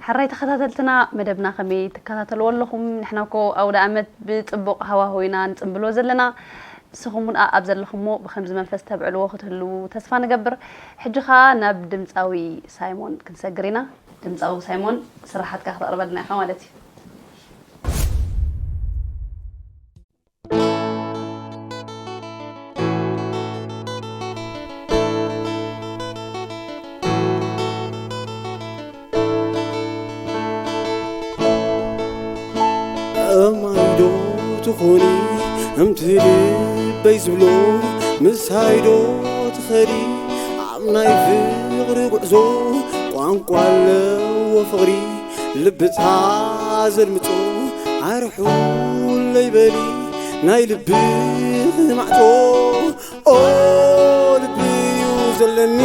ሕራይ ተኸታተልትና፣ መደብና ከመይ ትከታተልዎ ኣለኹም? ንሕና እኮ ኣውደ ኣመት ብጽቡቕ ሃዋህው ኢና ንጽምብሎ ዘለና። ንስኹም እውን ኣብ ዘለኹሞ ብኸምዚ መንፈስ ተብዕልዎ ክትህልዉ ተስፋ ንገብር። ሕጂ ኸኣ ናብ ድምጻዊ ሳይሞን ክንሰግር ኢና። ድምጻዊ ሳይሞን፣ ስራሓትካ ክተቕርበልና ኢኻ ማለት እዩ። እማይዶ ትኾኒ እምቲ ልበይ ዝብሎ፣ ምሳይዶ ትኸዲ ኣብ ናይ ፍቕሪ ጉዕዞ። ቋንቋ ኣለዎ ፍቕሪ ልብታ ዘድምጾ፣ ኣርሑለይ በሊ ናይ ልብኺ ማዕጾ። ኦ ልቢ እዩ ዘለኒ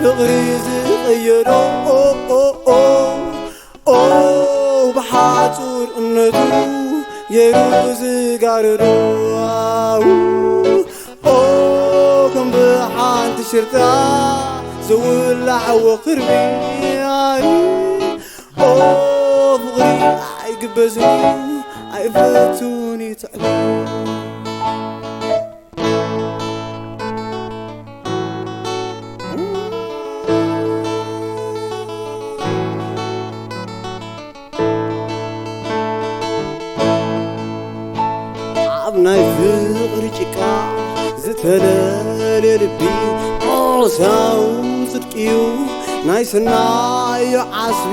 ፍቕሪ ዝቐየዶ። ኦ ኦ ኦ ኦ ብሓጹር እምነቱ ገይሩ ዝጋረዶ። ኣው ኦ ከም ብሓንቲ ሽርጣ ዝውላዕ ወኽርቢ። ኣይ ኦ ፍቕሪ ኣይግበዝን ኣይፈቱን ይትዕብ። ኣብ ናይ ፍቕሪ ጭቃ ዝተለልየ ልቢ ሞሳው ጽድቅዩ ናይ ሰናዮ ዓስቢ።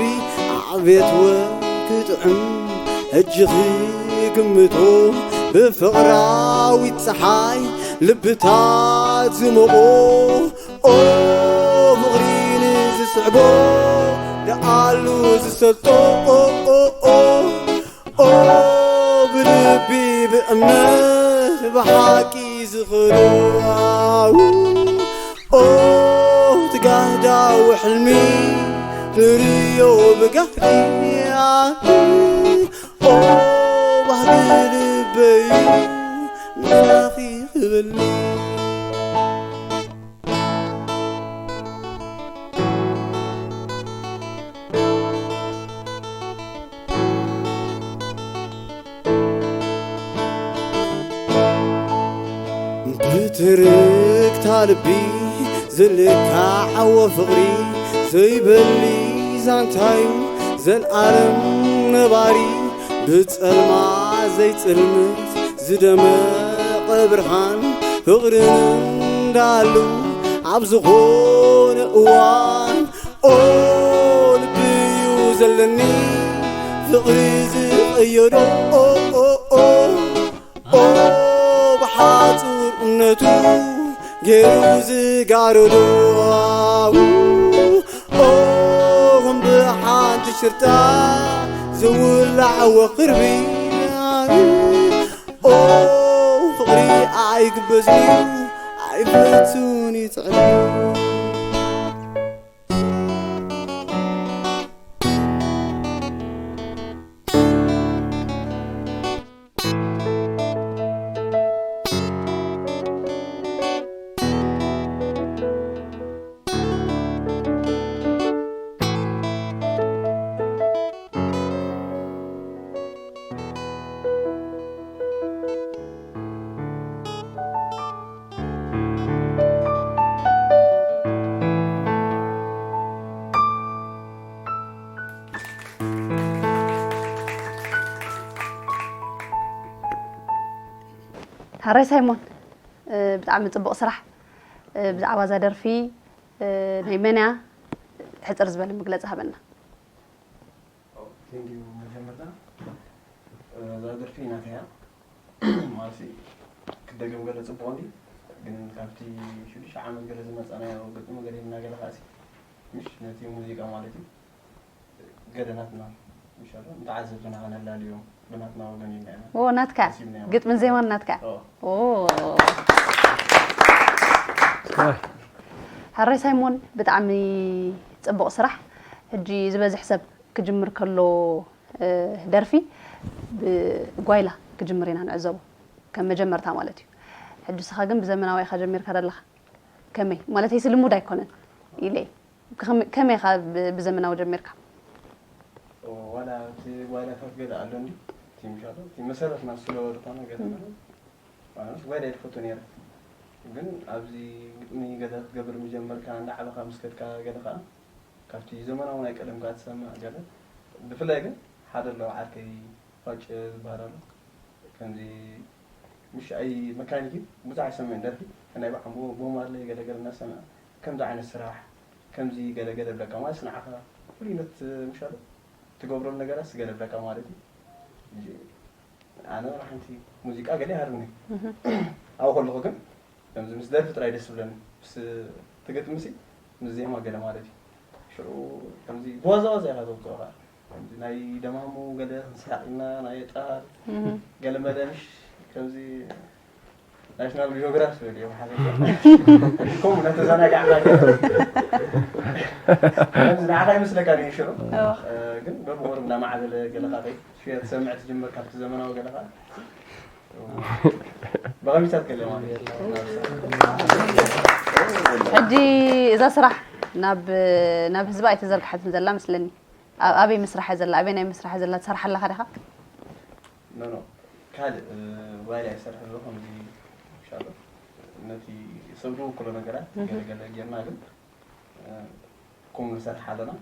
ኣቤት ወክጥዕም ሕጂ ክግምቶ ብፍቕራዊት ጸሓይ ልብታት ዝሞቖ። ኦ ፍቕሪ ንዝስዕቦ ደኣሉ ዝሰጦ። ኦ ኦ ኦ ኦ ብልቢ ብእምነት ብሓቂ ዝኽዶ። ኣው ኦ ትጋህዳዊ ሕልሚ ንርእዮ ብጋህዲ። ኣው ኦ ባህጊ ልበዩ ንስኺ ክብልኒ። ብትርክታ ልቢ ዝልካዓዎ ፍቕሪ ዘይበሊ ዛንታዩ፣ ዘልኣለም ነባሪ ብጸልማ ዘይጽልምት ዝደመቐ ብርሃን ፍቕርን እንዳሉ ኣብ ዝኾነ እዋን። ኦ ልቢ እዩ ዘለኒ ፍቕሪ ዝቐየዶ። ኦ ኦ ኦ ኦ ብሓጹር እምነቱ ገይሩ ዝጋረዶ። ኦ ከም ብሓንቲ ሽርጣ ዝውላዕ ወኽርቢ። ኦ ፍቕሪ ኣይግበዝን እዩ ኣይፈቱን እዩ ትዕቢ። ሓራይ ሳይሞን፣ ብጣዕሚ ጽቡቕ ስራሕ። ብዛዕባ እዛ ደርፊ ናይ መን እያ? ሕጽር ዝበለ መግለጺ ሃበና። ቴንኪዩ። መጀመርታ እዛ ደርፊ ናተይ እያ። ማለት ክትደገም ገለ ጽቡቕ እንዲ፣ ግን ካብቲ ሽዱሽተ ዓመት ገለ ዝመጸናዮ ግጥሚ ገለ ኢልና ገለ ከዓሲ ምሽ ነቲ ሙዚቃ ማለት እዩ ገለ ናትና ምሻሎ ንተዓዘብትና ከነላልዮም ብናትና ወገን ኢልና ኢና ዎ ናትካ። ሓሲብናዮ። ግጥምን ዜማን ናትካ። ኦ። ዎ። ሓራይ ሳይሞን፣ ብጣዕሚ ጽቡቕ ስራሕ። ሕጂ ዝበዝሕ ሰብ ክጅምር ከሎ ደርፊ ብጓይላ ክጅምር ኢና ንዕዘቦ፣ ከም መጀመርታ ማለት እዩ። ሕጂ ንስኻ ግን ብዘመናዊ ኢኻ ጀሚርካ ዘለኻ። ከመይ ማለተይሲ ልሙድ ኣይኮነን ኢለ። ከመይ ኢኻ ብዘመናዊ ጀሚርካ? ዋላ እቲ ጓይላታት ገለ ኣሎ እንዲ እቲ ምሻሎ እቲ መሰረትና ስለ ዝኾነ ገለ ማለት ጓይላ ይፈቱ ነይረ። ግን ኣብዚ ግጥሚ ገለ ክትገብር ምጀመርካ እንዳዓበኻ ምስ ከድካ ገለ ከዓ ካብቲ ዘመናዊ ናይ ቀደም ከዓ ትሰምዕ ገለ። ብፍላይ ግን ሓደ ኣሎ ዓርከይ ፋጭ ዝበሃል ኣሎ። ከምዚ ምሽ ኣይ መካኒክ እዩ ብዙሕ ኣይሰምዕን ደርፊ ናይ በዓል ቦ- ቦማርለይ ገለ ገለ እናሰምዐ ከምዚ ዓይነት ስራሕ ከምዚ ገለ ገለ ብለካ ማለት ንዓኻ ፍሉይነት ምሻሎ ትገብሮም ነገራት ገለ ብለካ ማለት እዩ። ሕጂ ኣነ ሓንቲ ሙዚቃ ገለ ይሃርኒ ኣብኡ ከለኹ ግን ከምዚ ምስ ደርፊ ጥራይ ደስ ዝብለኒ ምስ ትግጥምሲ ምስ ዜማ ገለ ማለት እዩ። ሽዑ ከምዚ ብዋዛ ዋዛ ኢኻ ተውፅኦ ከዓ ከምዚ ናይ ደማሙ ገለ ክንስሓቕ ኢልና ናይ ጣር ገለ መለ ምሽ ከምዚ ናሽናል ጂኦግራፊ ዝብል እዮም ሓደ ከምኡ እናተዘናጋዕና ከምዚ ንዓኻ ይመስለካ ድዩ ሽዑ ግን በብቑሩብ እናማዕበለ ገለ ከዓ ሽያ ትሰምዕ ትጅምር ካብቲ ዘመናዊ ገለ ከዓ ብቐቢታት ገለ ማለት እዩ። ሕጂ እዛ ስራሕ ናብ ናብ ህዝቢ ኣይተዘርግሓትን ዘላ መስለኒ። ኣብ ኣበይ ምስራሕ እያ ዘላ? ኣበይ ናይ ምስራሕ እያ ዘላ? ትሰርሓ ኣለኻ ዲኻ? ኖ ኖ ካልእ ዋይላ ይሰርሕ ዘሎ ከምዚ ሻሎ ነቲ ሰብ ዝውክሎ ነገራት ገለገለ ጌርና ግን ከምኡ ንሰርሕ ኣለና።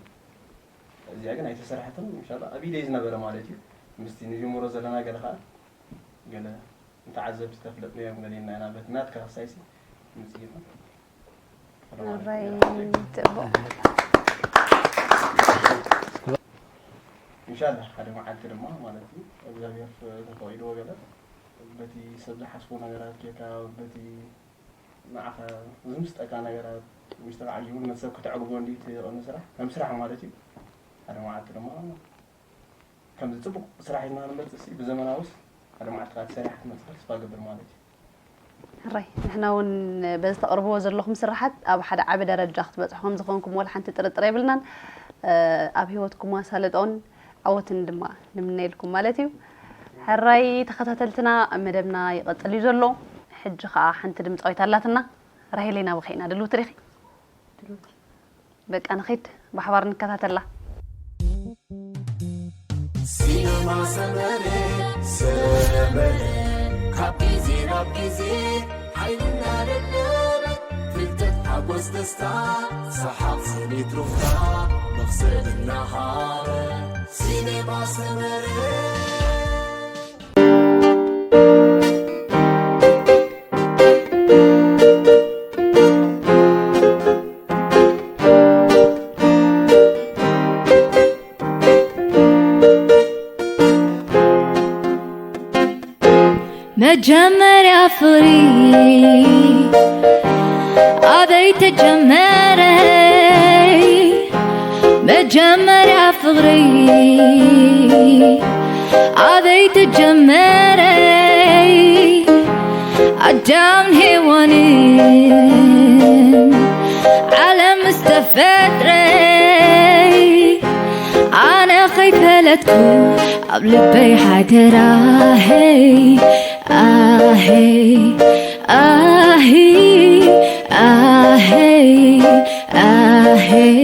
እዚኣ ግን ኣይተሰርሐትን። ኢንሻላህ ኣብ ኢደይ ዝነበረ ማለት እዩ። ምስቲ ንጅምሮ ዘለና ገለ ከዓ ገለ ንተዓዘብቲ ተፍለጥናዮም ገለ ኢልና ኢና በቲ ናትካ ክሳይሲ ምፅኢና ራይ ጽቡቕ። ኢንሻላህ ሓደ መዓልቲ ድማ ማለት እዩ እግዚኣብሔር ተፈቒድዎ ገለ በቲ ሰብ ዝሓስቦ ነገራት ጌርካ በቲ ንዓኻ ዝምስጠካ ነገራት ምሽ ተባዕዩ እውን ነቲ ሰብ ከተዕግቦ እንዲ እቲ ቀንዲ ስራሕ ከም ስራሕ ማለት እዩ። ሓደ መዓልቲ ድማ ከምዚ ፅቡቕ ስራሕ ሒዝና ንመፅእ ሲ ብዘመናውስ ሓደ መዓልቲ ከዓ ተሰሪሓ ትመፅእ ተስፋ ገብር ማለት እዩ። ሕራይ ንሕና እውን በዚ ተቕርብዎ ዘለኹም ስራሓት ኣብ ሓደ ዓቢ ደረጃ ክትበፅሑ ከም ዝኾንኩም ወላ ሓንቲ ጥርጥር የብልናን። ኣብ ህይወትኩም ኣሳልጦን ዓወትን ድማ ንምነየልኩም ማለት እዩ። ሕራይ ተኸታተልትና መደብና ይቐፅል እዩ ዘሎ። ሕጂ ከዓ ሓንቲ ድምፃዊት ኣላትና። ራሄለይ ናብኺ ኢና ድልውቲ ዲኺ? በቃ ንኺድ ብሓባር ንከታተላ። ሲነማ ሰመረ ሰመረ ካብ ግዜ ናብ ግዜ ሓይልና ደለበ ፍልጠት ሓጎስ ደስታ ሰሓቕ ስኒት ሩፍታ መኽሰብ እናሃበ ሲነማ ሰመረ መጀመርያ ፍቕሪ ኣበይ ተጀመረ? መጀመርያ ፍቕሪ ኣበይ ተጀመረ? ኣዳምን ሄዋንን ዓለም ምስ ተፈጥረ ኣነ ከይፈለጥኩ ኣብ ልበይ ሓደራ ሄይ ኣሄይ ኣሂ ኣሄይ ኣሄይ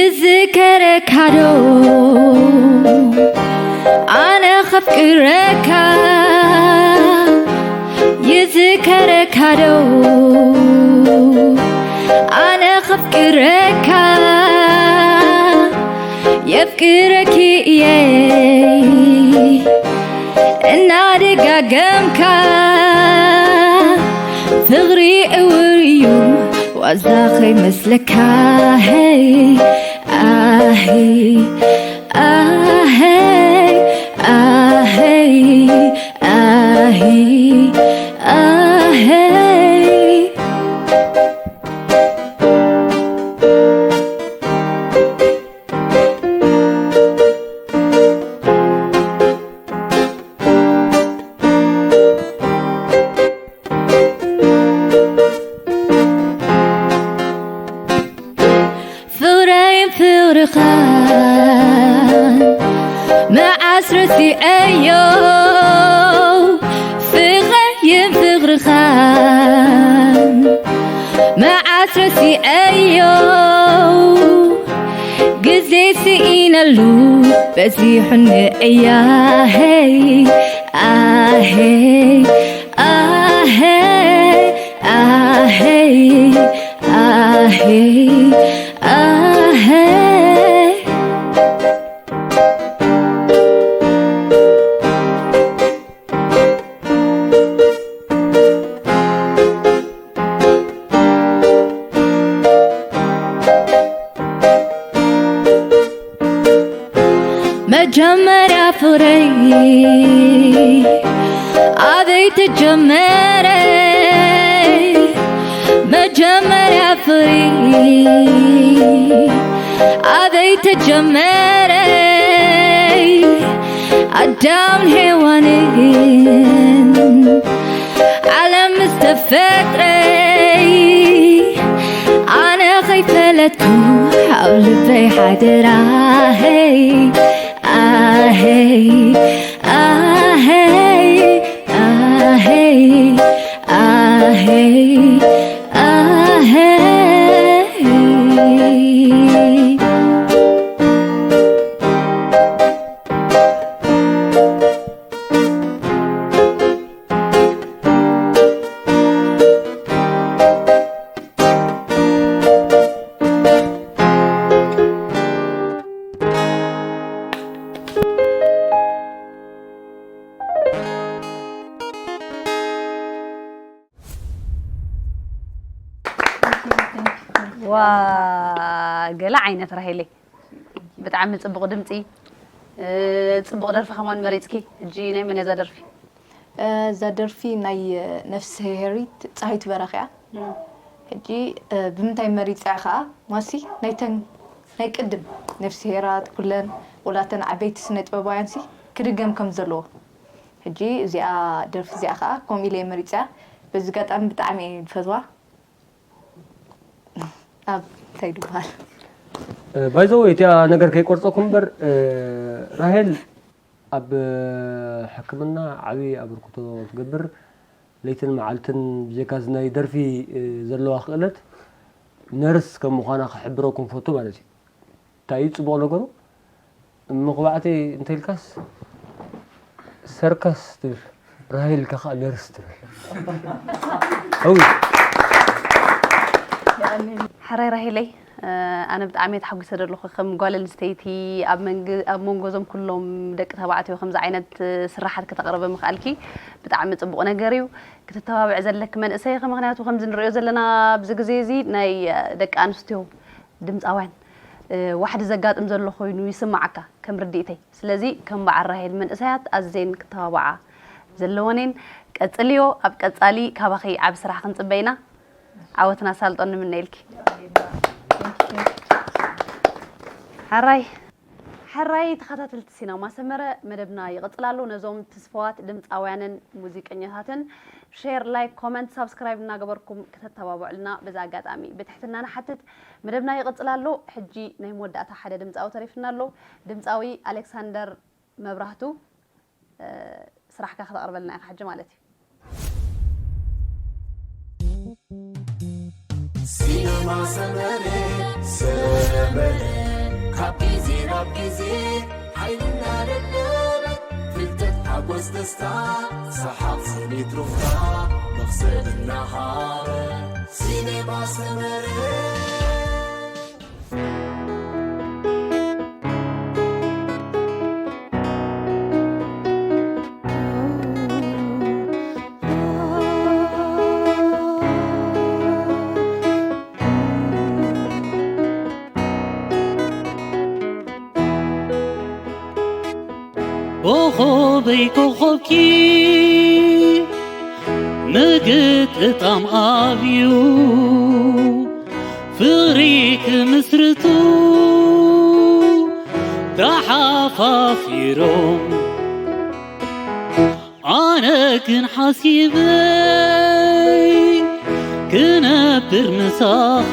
ይዝከረካዶ ፍቅረካ ይዝከረካ ዶ ኣነ ከፍቅረካ የፍቅረኪ እየ እናደጋገምካ ፍቅሪ እውር እዩ ዋዛ ከይመስለካ ሄይ ኣሄይ ኣሄይ ኣሄይ ኣሄይ ኣሄይ ፍቕረይን ፍቕርኻን መዓስ ረሲዐዮ ፍቕረይን ፍቕርኻን መዓስ ረሲዐዮ ግዜ ስኢነሉ በዚሑኒ እያሄይ ኣሄይ ኣሄይ ኣሄይ ኣሄይ ኣሄይ መጀመርያ ፍቕረይ ኣበይ ተጀመረ መጀመርያ ፍቕረይ ኣበይ ተጀመረ ኣዳም ሄዋንን ዓለም ምስ ተፈጥረ ኣነ ከይፈለጥኩ ኣብ ልበይ ሓደራ ሄይ ኣሄይ ኣሄይ ኣሄይ ኣሄይ ኣሄይ ዋ ገለ ዓይነት ራሄለይ ብጣዕሚ ጽቡቕ ድምጺ ጽቡቕ ደርፊ ከማን መሪጽኪ። ሕጂ ናይ መን እያ እዛ ደርፊ? እዛ ደርፊ ናይ ነፍስሄሪት ጸሃይቱ በራኺ እያ። ሕጂ ብምንታይ መሪጸያ ከኣ ማሲ ናይተን ናይ ቅድም ነፍስሄራት ኩለን ወላተን ዓበይቲ ስነ ጥበባውያንሲ ክድገም ከም ዘለዎ ሕጂ እዚኣ ደርፊ እዚኣ ከኣ ከምኡ ኢለ እየ መሪጸያ። በዚ ኣጋጣሚ ብጣዕሚ እየ ዝፈትዋ። ኣብ እንታይ ድበሃል? ባይዘወይ እቲኣ ነገር ከይቆርፀኩም እምበር ራሄል ኣብ ሕክምና ዓብዪ ኣበርክቶ ትገብር። ለይትን መዓልትን ብዘይካ እዚ ናይ ደርፊ ዘለዋ ክእለት ነርስ ከም ምዃና ክሕብረኩም ፈቱ ማለት እዩ። እንታይ እዩ ጽቡቕ ነገሩ? እሞ ክባዕተይ እንተኢልካስ ሰርከስ ትብል፣ ራሄል ኢልካ ከኣ ነርስ ትብል። ሕዊ። ሕራይ ራሄለይ፣ ኣነ ብጣዕሚ እየ ተሓጒሰ ዘለኹ። ከም ጓል ኣንስተይቲ ኣብ መንግ-፣ ኣብ መንጎ እዞም ኩሎም ደቂ ተባዕትዮ ከምዚ ዓይነት ስራሓት ክተቕርቢ ምኽኣልኪ ብጣዕሚ ጽቡቕ ነገር እዩ። ክትተባብዒ ዘለኪ መንእሰይ ኢኺ፣ ምኽንያቱ ከምዚ ንሪኦ ዘለና ኣብዚ ግዜ እዚ ናይ ደቂ ኣንስትዮ ድምጻውያን ዋሕዲ ዘጋጥም ዘሎ ኮይኑ ይስምዓካ ከም ርድኢተይ። ስለዚ ከም በዓል ራሄል መንእሰያት ኣዝየን ክተባብዓ ዘለወን እየን። ቀጽልዮ፣ ኣብ ቀጻሊ ካባኺ ዓቢ ስራሕ ክንጽበ ኢና። ዓወትን ኣሳልጦን ንምነየልኪ። ሕራይ። ሕራይ ተኸታተልቲ ሲነማ ሰመረ፣ መደብና ይቕጽል ኣሎ። ነዞም ትስፍዋት ድምጻውያንን ሙዚቀኛታትን ሼር፣ ላይክ፣ ኮመንት፣ ሳብስክራይብ እናገበርኩም ከተተባብዑልና በዚ ኣጋጣሚ ብትሕትና ንሓትት። መደብና ይቕጽል ኣሎ። ሕጂ ናይ መወዳእታ ሓደ ድምጻዊ ተሪፍና ኣሎ። ድምጻዊ ኣሌክሳንደር መብራህቱ፣ ስራሕካ ከተቕርበልና ኢኻ ሕጂ ማለት እዩ። ሲነማ ሰመረ፣ ሰመረ፣ ካብ ግዜ ናብ ግዜ ሓይልና ደለበ፣ ፍልጠት ወዝ ደስታ፣ ሰሓቕ፣ ስኒት፣ ሩፍታ፣ መኽሰብ እናሃረ፣ ሲኔማ ሰመረ። ኮኾበይ ኮኾብኪ ምግጥጣም ኣብዩ ፍቕሪ ክምስርቱ ተሓፋፊሮም ኣነ ግን ሓሲበይ ክነብር ምሳኺ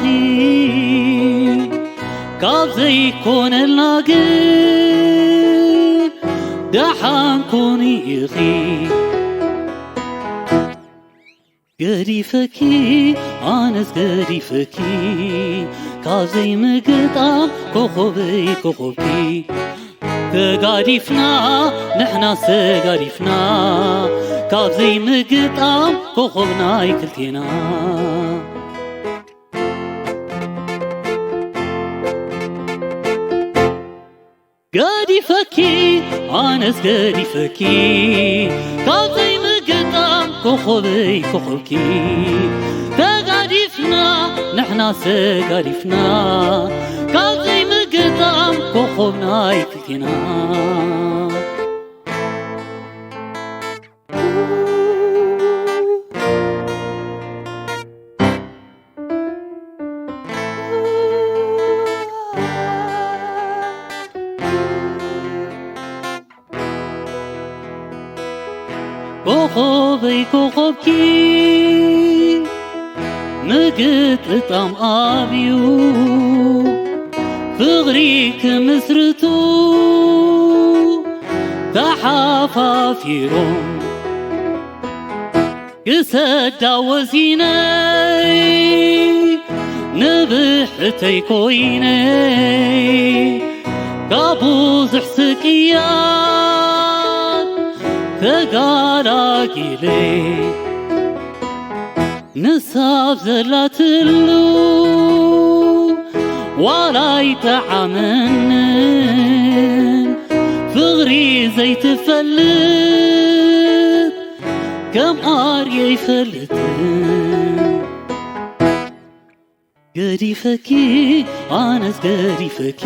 ካብ ዘይኮነልና ግን ደሓን ኮኒ ኢኺ። ገዲፈኪ ኣነስ ገዲፈኪ ካብ ዘይምግጣም ኮኾበይ ኮኾብኪ ተጋዲፍና ንሕናስ ተጋዲፍና ካብ ዘይምግጣም ኮኾብና ኣይክልቴና። ገዲፈኪ ኣነስ ገዲፈኪ ካብ ዘይምግጣም ኮኾበይ ኮኾብኪ ተጋዲፍና ንሕናስ ተጋዲፍና ካብ ዘይምግጣም ኮኾብና ኣይክልቴና። ኮኾበይ ኮኾብኪ ምግጥጣም ኣብዩ ፍቕሪ ክምስርቱ ተሓፋፊሮም ክሰዳ ወሲነይ ንብሕተይ ኮይነይ ካብ ብዙሕ ስቅያት ተጋላጊለይ ንሳብ ዘላትሉ ዋላ ኣይጠዓመንን ፍቕሪ ዘይትፈልጥ ከም ኣርየ ይፈልጥን ገዲፈኪ ኣነስ ገዲፈኪ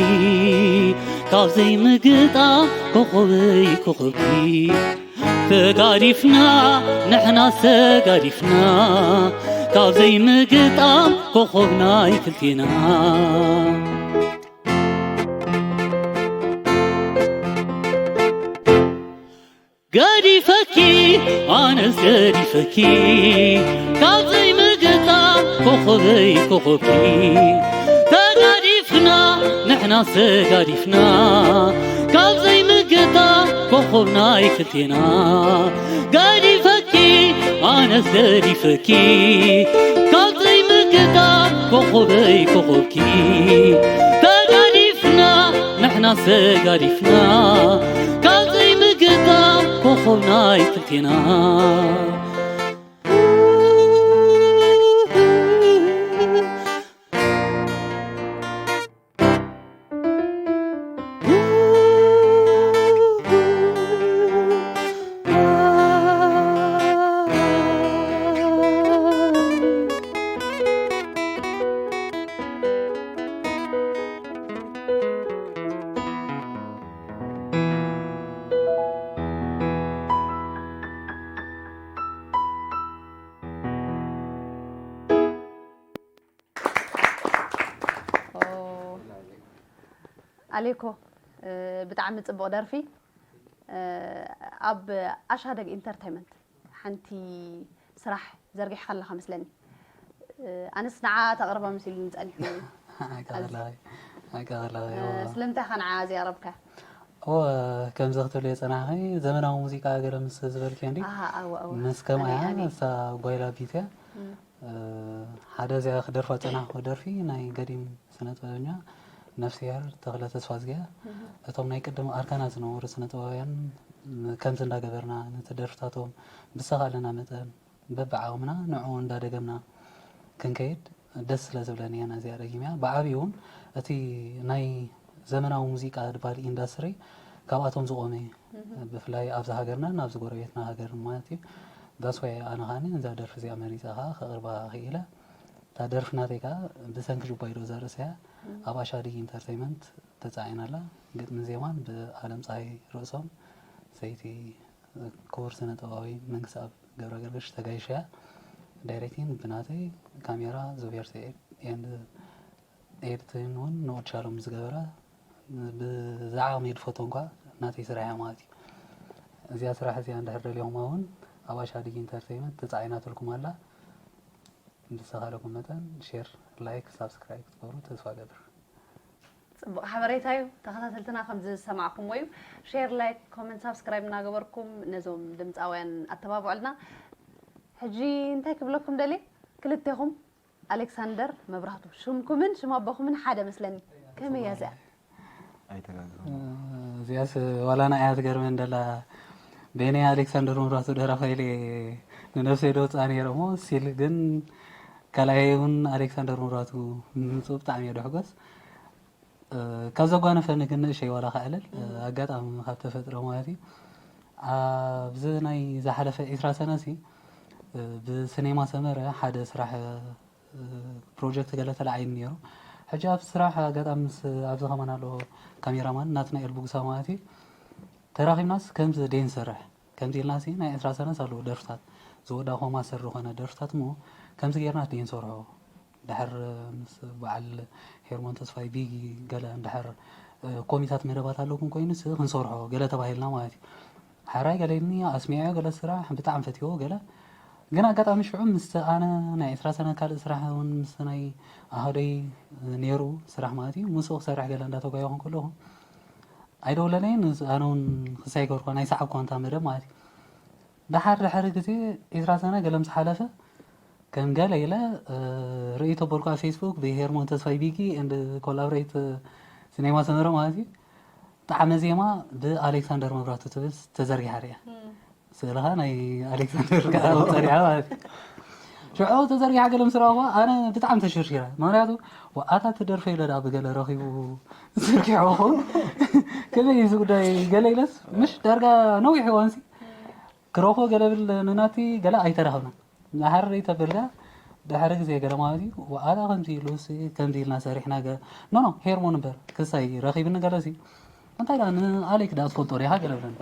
ካብ ዘይምግጣም ኮኾበይ ኮኾብኪ ተጋዲፍና ንሕናስ ተጋዲፍና ካብ ዘይምግጣም ኮኾብና ኣይክልቴና። ገዲፈኪ ኣነስ ገዲፈኪ ካብ ዘይምግጣም ኮኾበይ ኮኾብኪ ተጋዲፍና ንሕናስ ተጋዲፍና ካብ ዘይምግጣም ኮኾብና ኣይክልቴና። ገዲፈኪ ኣነስ ገዲፈኪ ካብ ዘይምግጣም ኮኾበይ ኮኾብኪ ተጋዲፍና ንሕናስ ተጋዲፍና ካብ ዘይምግጣም ኮኾብና ኣይክልቴና። ኦ፣ ኣሌኮ፣ እ፣ ብጣዕሚ ጽቡቕ ደርፊ። እ፣ ኣብ ኣሻደግ ኢንተርቴይመንት ሓንቲ ስራሕ ዘርጊሕካ ኣለኻ መስለኒ። እ፣ ኣነስ ንዓ ተቕርባ መሲሉኒ ጸኒሑ። ሓቂ ከለኺ፣ ሓቂ ከለኺ፣ እ፣ እወ። ስለምንታይ ኢኻ ንዓ ዘየቕረብካያ? እወ፣ ከምዚ ክትብልዮ ጸናሕኺ፣ ዘመናዊ ሙዚቃ ገለ ምስ ዝበልክዮ እንዲ፣ ኣሃ፣ እወ፣ እወ። ምስ ከምኣ ኣነ፣ እያ፣ ኣነ። ንሳ ጓይላ ቢት እያ። እም። እ፣ ሓደ እዚኣ ክደርፋ ጸናሕኩ ደርፊ ናይ ገዲም ስነ ጥበበኛ ነፍስሄር ተኽለ ተስፋዝጊ እያ። እም። እቶም ናይ ቅድም ኣርካናት ዝነበሩ ስነ ጥበባውያን ከምዚ እንዳገበርና ነቲ ደርፍታቶም ብዝተኻእለና መጠን በብዓቕምና ንዕኡ እንዳደገምና ክንከይድ ደስ ስለ ዝብለኒ እየ ነዚኣ ደጊመያ። ብዓብዩ እውን እቲ ናይ ዘመናዊ ሙዚቃ ድባል ኢንዳስትሪ ካብኣቶም ዝቖመ እዩ። ብፍላይ ኣብዚ ሃገርናን ኣብዚ ጎረቤትና ሃገር ማለት እዩ። ዳስ ዋይ ኣነ ኸዓኒ እዛ ደርፊ እዚኣ መሪፀ ኸዓ ከቕርባ ክኢለ። እታ ደርፊ ናተይ ከዓ ብሰንኪ ጁባይ ዶ ዘርእሰያ ኣብ ኣሻዲ ኢንተርቴይመንት ተፃዒና ኣላ። ግጥምን ዜማን ብኣለም ፀሃይ ርእሶም፣ ሰይቲ ክቡር ስነ ጥበባዊ መንግስተኣብ ገብረገርግሽ ተጋይሻ። ዳይሬክቲንግ ብናተይ፣ ካሜራ ዙቤር ሰዒድ፣ ኤንድ ኤዲቲንግ እውን ንኦድ ሻሎም ዝገበራ። ብዛዕባ ሜድ ፎቶ እንኳ ናተይ ስራሕ እያ ማለት እዩ። እዚኣ ስራሕ እዚኣ እንድሕር ደሊኹማ እውን ኣብ ኣሻዲ ኢንተርቴይመንት ተፃዒናትልኩም ኣላ። ብዝተኻለኩም መጠን ሼር፣ ላይክ፣ ሳብስክራይብ ክትገብሩ ተስፋ ገብር። ፅቡቕ ሓበሬታ እዩ። ተኸታተልትና ከም ዝሰማዕኩምዎ እዩ። ሼር፣ ላይክ፣ ኮመንት፣ ሳብስክራይብ እናገበርኩም ነዞም ድምፃውያን ኣተባብዑልና። ሕጂ እንታይ ክብለኩም ደልየ፣ ክልቴኹም ኣሌክሳንደር መብራህቱ ሽምኩምን ሽም ኣቦኹምን ሓደ መስለኒ። ከመይ እያ እዚኣ? ኣይተጋግኹም። እዚኣስ ዋላ ንዓያ ትገርመን ደላ። በይነይ ኣሌክሳንደር መብራህቱ ደራፋይ ኢለ ንነብሰይ ደውፅኣ ነይረ እሞ ሲል ግን ካልኣየ እውን ኣሌክሳንደር መብራህቱ ምምፅኡ ብጣዕሚ እየ ድሕጎስ። ካብ ዘጓነፈኒ ግን ንእሸይ ዋላ ክዕልል ኣጋጣሚ ካብ ተፈጥሮ ማለት እዩ። ኣብዚ ናይ ዝሓለፈ ዒስራ ሰነ ሲ ብስኔማ ሰመረ ሓደ ስራሕ ፕሮጀክት ገለ ተላዒሉ ነይሩ። ሕጂ ኣብ ስራሕ ኣጋጣሚ ምስ ኣብዚ ከማን ኣሎ ካሜራማን ናትናኤል ብጉሳ ማለት እዩ ተራኺብናስ ከምዚ ደይ ንሰርሕ ከምዚ ኢልናሲ ናይ ዕስራ ሰነስ ኣለዉ ደርፍታት ዝወዳእኮ ማስተር ዝኾነ ደርፍታት እሞ ከምዚ ጌርና ደይ ንሰርሖ ድሕር ምስ በዓል ሄርሞን ተስፋይ ቢጊ ገለ እንድሕር ኮሚታት መደባት ኣለኩም ኮይኑስ ክንሰርሖ ገለ ተባሂልና ማለት እዩ። ሓራይ ገለ ኢልኒ ኣስሚዐዮ ገለ ስራሕ ብጣዕሚ ፈትዎ ገለ ግን ኣጋጣሚ ሽዑ ምስ ኣነ ናይ ዕስራ ሰነ ካልእ ስራሕ እውን ምስ ናይ ኣሃደይ ነይሩ ስራሕ ማለት እዩ ምስኡ ክሰርሕ ገለ እንዳተጓየኹ ከለኹ ኣይደውለለይን ኣነ እውን ክሳይ ገርኳ ናይ ሰዓብ ኳንታ መደብ ማለት እዩ። ደሓር ድሕሪ ግዜ ዕስራ ሰነ ገለ ምስ ሓለፈ ከም ገለ ኢለ ርእይቶ በልኩ ኣብ ፌስቡክ ብሄርሞን ተስፋይ ቢጊ and ኮላብሬት ሲኔማ ሰመረ ማለት እዩ። ጣዕመ ዜማ ብኣሌክሳንደር መብራቱ ትብል ተዘርጊሓ ሪኣ ስእልኻ ናይ ኣሌክሳንደር ከዓ ጸሪሓ ማለት እዩ። ሽዑ ተዘርጊሓ ገለ ምስ ረኣኹዋ ኣነ ብጣዕሚ ተሸርሺረ። ምክንያቱ ኣታ ትደርፈ ኢለ ዳ ብገለ ረኺቡ ዝርጊሖ ኸውን ከመይ እዚ ጉዳይ ገለ ኢለስ ምሽ ዳርጋ ነዊሕ እዋንሲ ክረኽቦ ገለ ብል ንናቲ ገለ ኣይተራኸብና ናሓሪ ተበልጋ ድሕሪ ግዜ ገለ ማለት እዩ ኣታ ከምዚ ኢሉ ሲ ከምዚ ኢልና ሰሪሕና ገ ኖ ኖ ሄርሞን እምበር ክሳይ ረኺብኒ ገለ ሲ እንታይ ዳ ንኣሌክ ዳ ትፈልጦ ዲኻ ገለ ብለኒ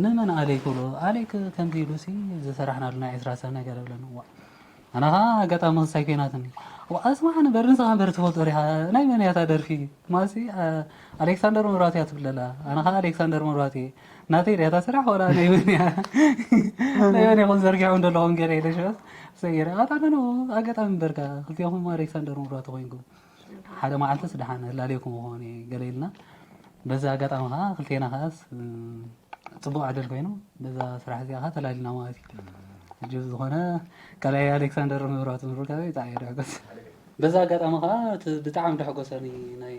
ንመን ኣሌክ ብሎ ኣሌክ ከምዚ ኢሉ ሲ ዝሰራሕናሉ ናይ ዕስራ ሰነ ገለ ብለኒ ኣነ ኸዓ ኣጋጣሚ ክሳይ ኮይናትኒ ኣስማዕ ንበር ንስኻ እምበር ትፈልጦ ዲኻ ናይ መን እያ እታ ደርፊ ማሲ ኣሌክሳንደር መብራቱ እያ ትብለላ ኣነ ኸዓ ኣሌክሳንደር መብራቱ እየ ናተይ ድያ እታ ስራሕ ዋላ ናይ መን እያ ናይ መን ኢኹም ዘርጊሖም ዘለኹም ገለ ኢለ ሽዑ ሰይረ ኣታ ኖ ኣጋጣሚ እምበርካ ክልቲኹም ኣሌክሳንደር መብራቱ ኮይንኩም ሓደ መዓልትስ ደሓን ህላለየኩም ክኾን እየ ገለ ኢልና በዚ ኣጋጣሚ ከዓ ክልቴና ከዓስ ፅቡቕ ዕድል ኮይኑ በዛ ስራሕ እዚኣ ከዓ ተላሊና ማለት እዩ። ሕጂ ዝኾነ ካልኣይ ኣሌክሳንደር መብራቱ ምርካበይ ብጣዕሚ እየ ድሕጎስ። በዛ ኣጋጣሚ ከዓ እቲ ብጣዕሚ ደሕጎሰኒ ናይ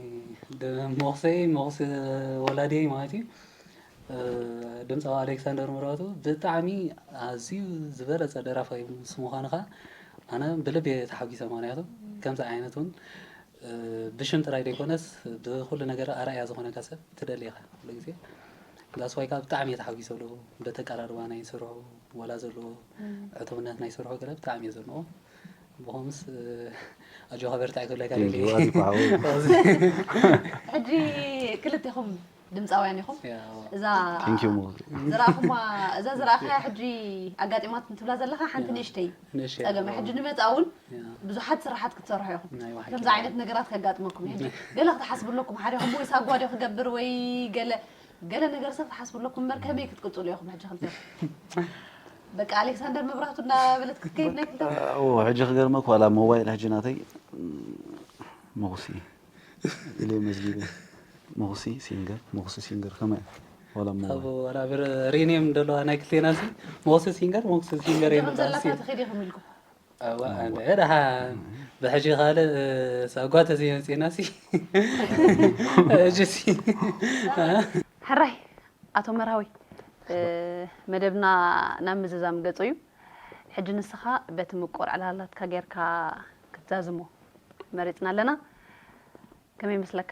ሞኽሰይ ሞኽሲ ወላዲየይ ማለት እዩ ድምፃዊ ኣሌክሳንደር መብራቱ ብጣዕሚ ኣዝዩ ዝበለፀ ደራፋይ ምስ ምዃኑ ከዓ ኣነ ብልቢ እየ ተሓጒሰ። ምኽንያቱ ከምዚ ዓይነት እውን ብሽም ጥራይ ዘይኮነስ ብኩሉ ነገር ኣርኣያ ዝኾነካ ሰብ ትደሊ ኢኻ ኩሉ ግዜ። ዳስ ዋይ ከዓ ብጣዕሚ እየ ተሓጒሰሉ በቲ ኣቀራርባ ናይ ስርሑ ዋላ ዘለዎ ዕቱብነት ናይ ስርሑ ገለ ብጣዕሚ እየ ዘድንቖ። ብኸምስ ኣጆኻ በርትዕ ክብለካ Thank you ደልየ። ኣዚኹ ሓወይ። ሕጂ ክልቴኹም ድምፃውያን ኢኹም። ያው እዛ Thank you ሞዚ። ዝረኣኹማ እዛ ዝረኣኻያ ሕጂ ኣጋጢማት እንትብላ ዘለኻ ሓንቲ ንእሽተይ ንእሽተይ ጸገም ያው ሕጂ ንመጻእ እውን ያው ብዙሓት ስራሓት ክትሰርሑ ኢኹም። ናይ ባሕቂ ከምዚ ዓይነት ነገራት ከጋጥመኩም እዩ። ሕጂ ገለ ክትሓስቡ ኣለኩም ሓደ ኢኹም ወይ ሳጓ ዶ ክገብር ወይ ገለ ገለ ነገር ሰብ ትሓስቡ ኣለኩም እምበር ከመይ ክትቅጽሉ ኢኹም ሕጂ ክልተ በቃ ኣሌክሳንደር መብራህቱ እናበለት ክትከይድ ናይ ክልተ ኦ ሕጂ ክገርመክ ዋላ ሞባይል ሕጂ ናተይ ሞኽሲ ኢለ መዝጊበ ሞኽሲ ሲንገር ሞኽሲ ሲንገር ከመይ ዋላ ኣብ ሞባይል ወላ ብር ሪኔም ደለዋ ናይ ክልቴና ሲ ሞክሲ ሲንገር ሞክሲ ሲንገር ከም የምጣ ዘላታ ሲ ትኸይድ ኢኹም ኢልኩም ኣዋ ኣንደ ደሓ ብሕጂ ካልእ ሳጓ ተዘይመፅና ሲ እጅ ሲ ሕራይ ኣቶ መርሃዊ መደብና ናብ ምዝዛም ገጹ እዩ። ሕጂ ንስኻ በቲ ምቁር ዕላላትካ ጌርካ ክትዛዝሞ መሪጽና ኣለና። ከመይ ይመስለካ?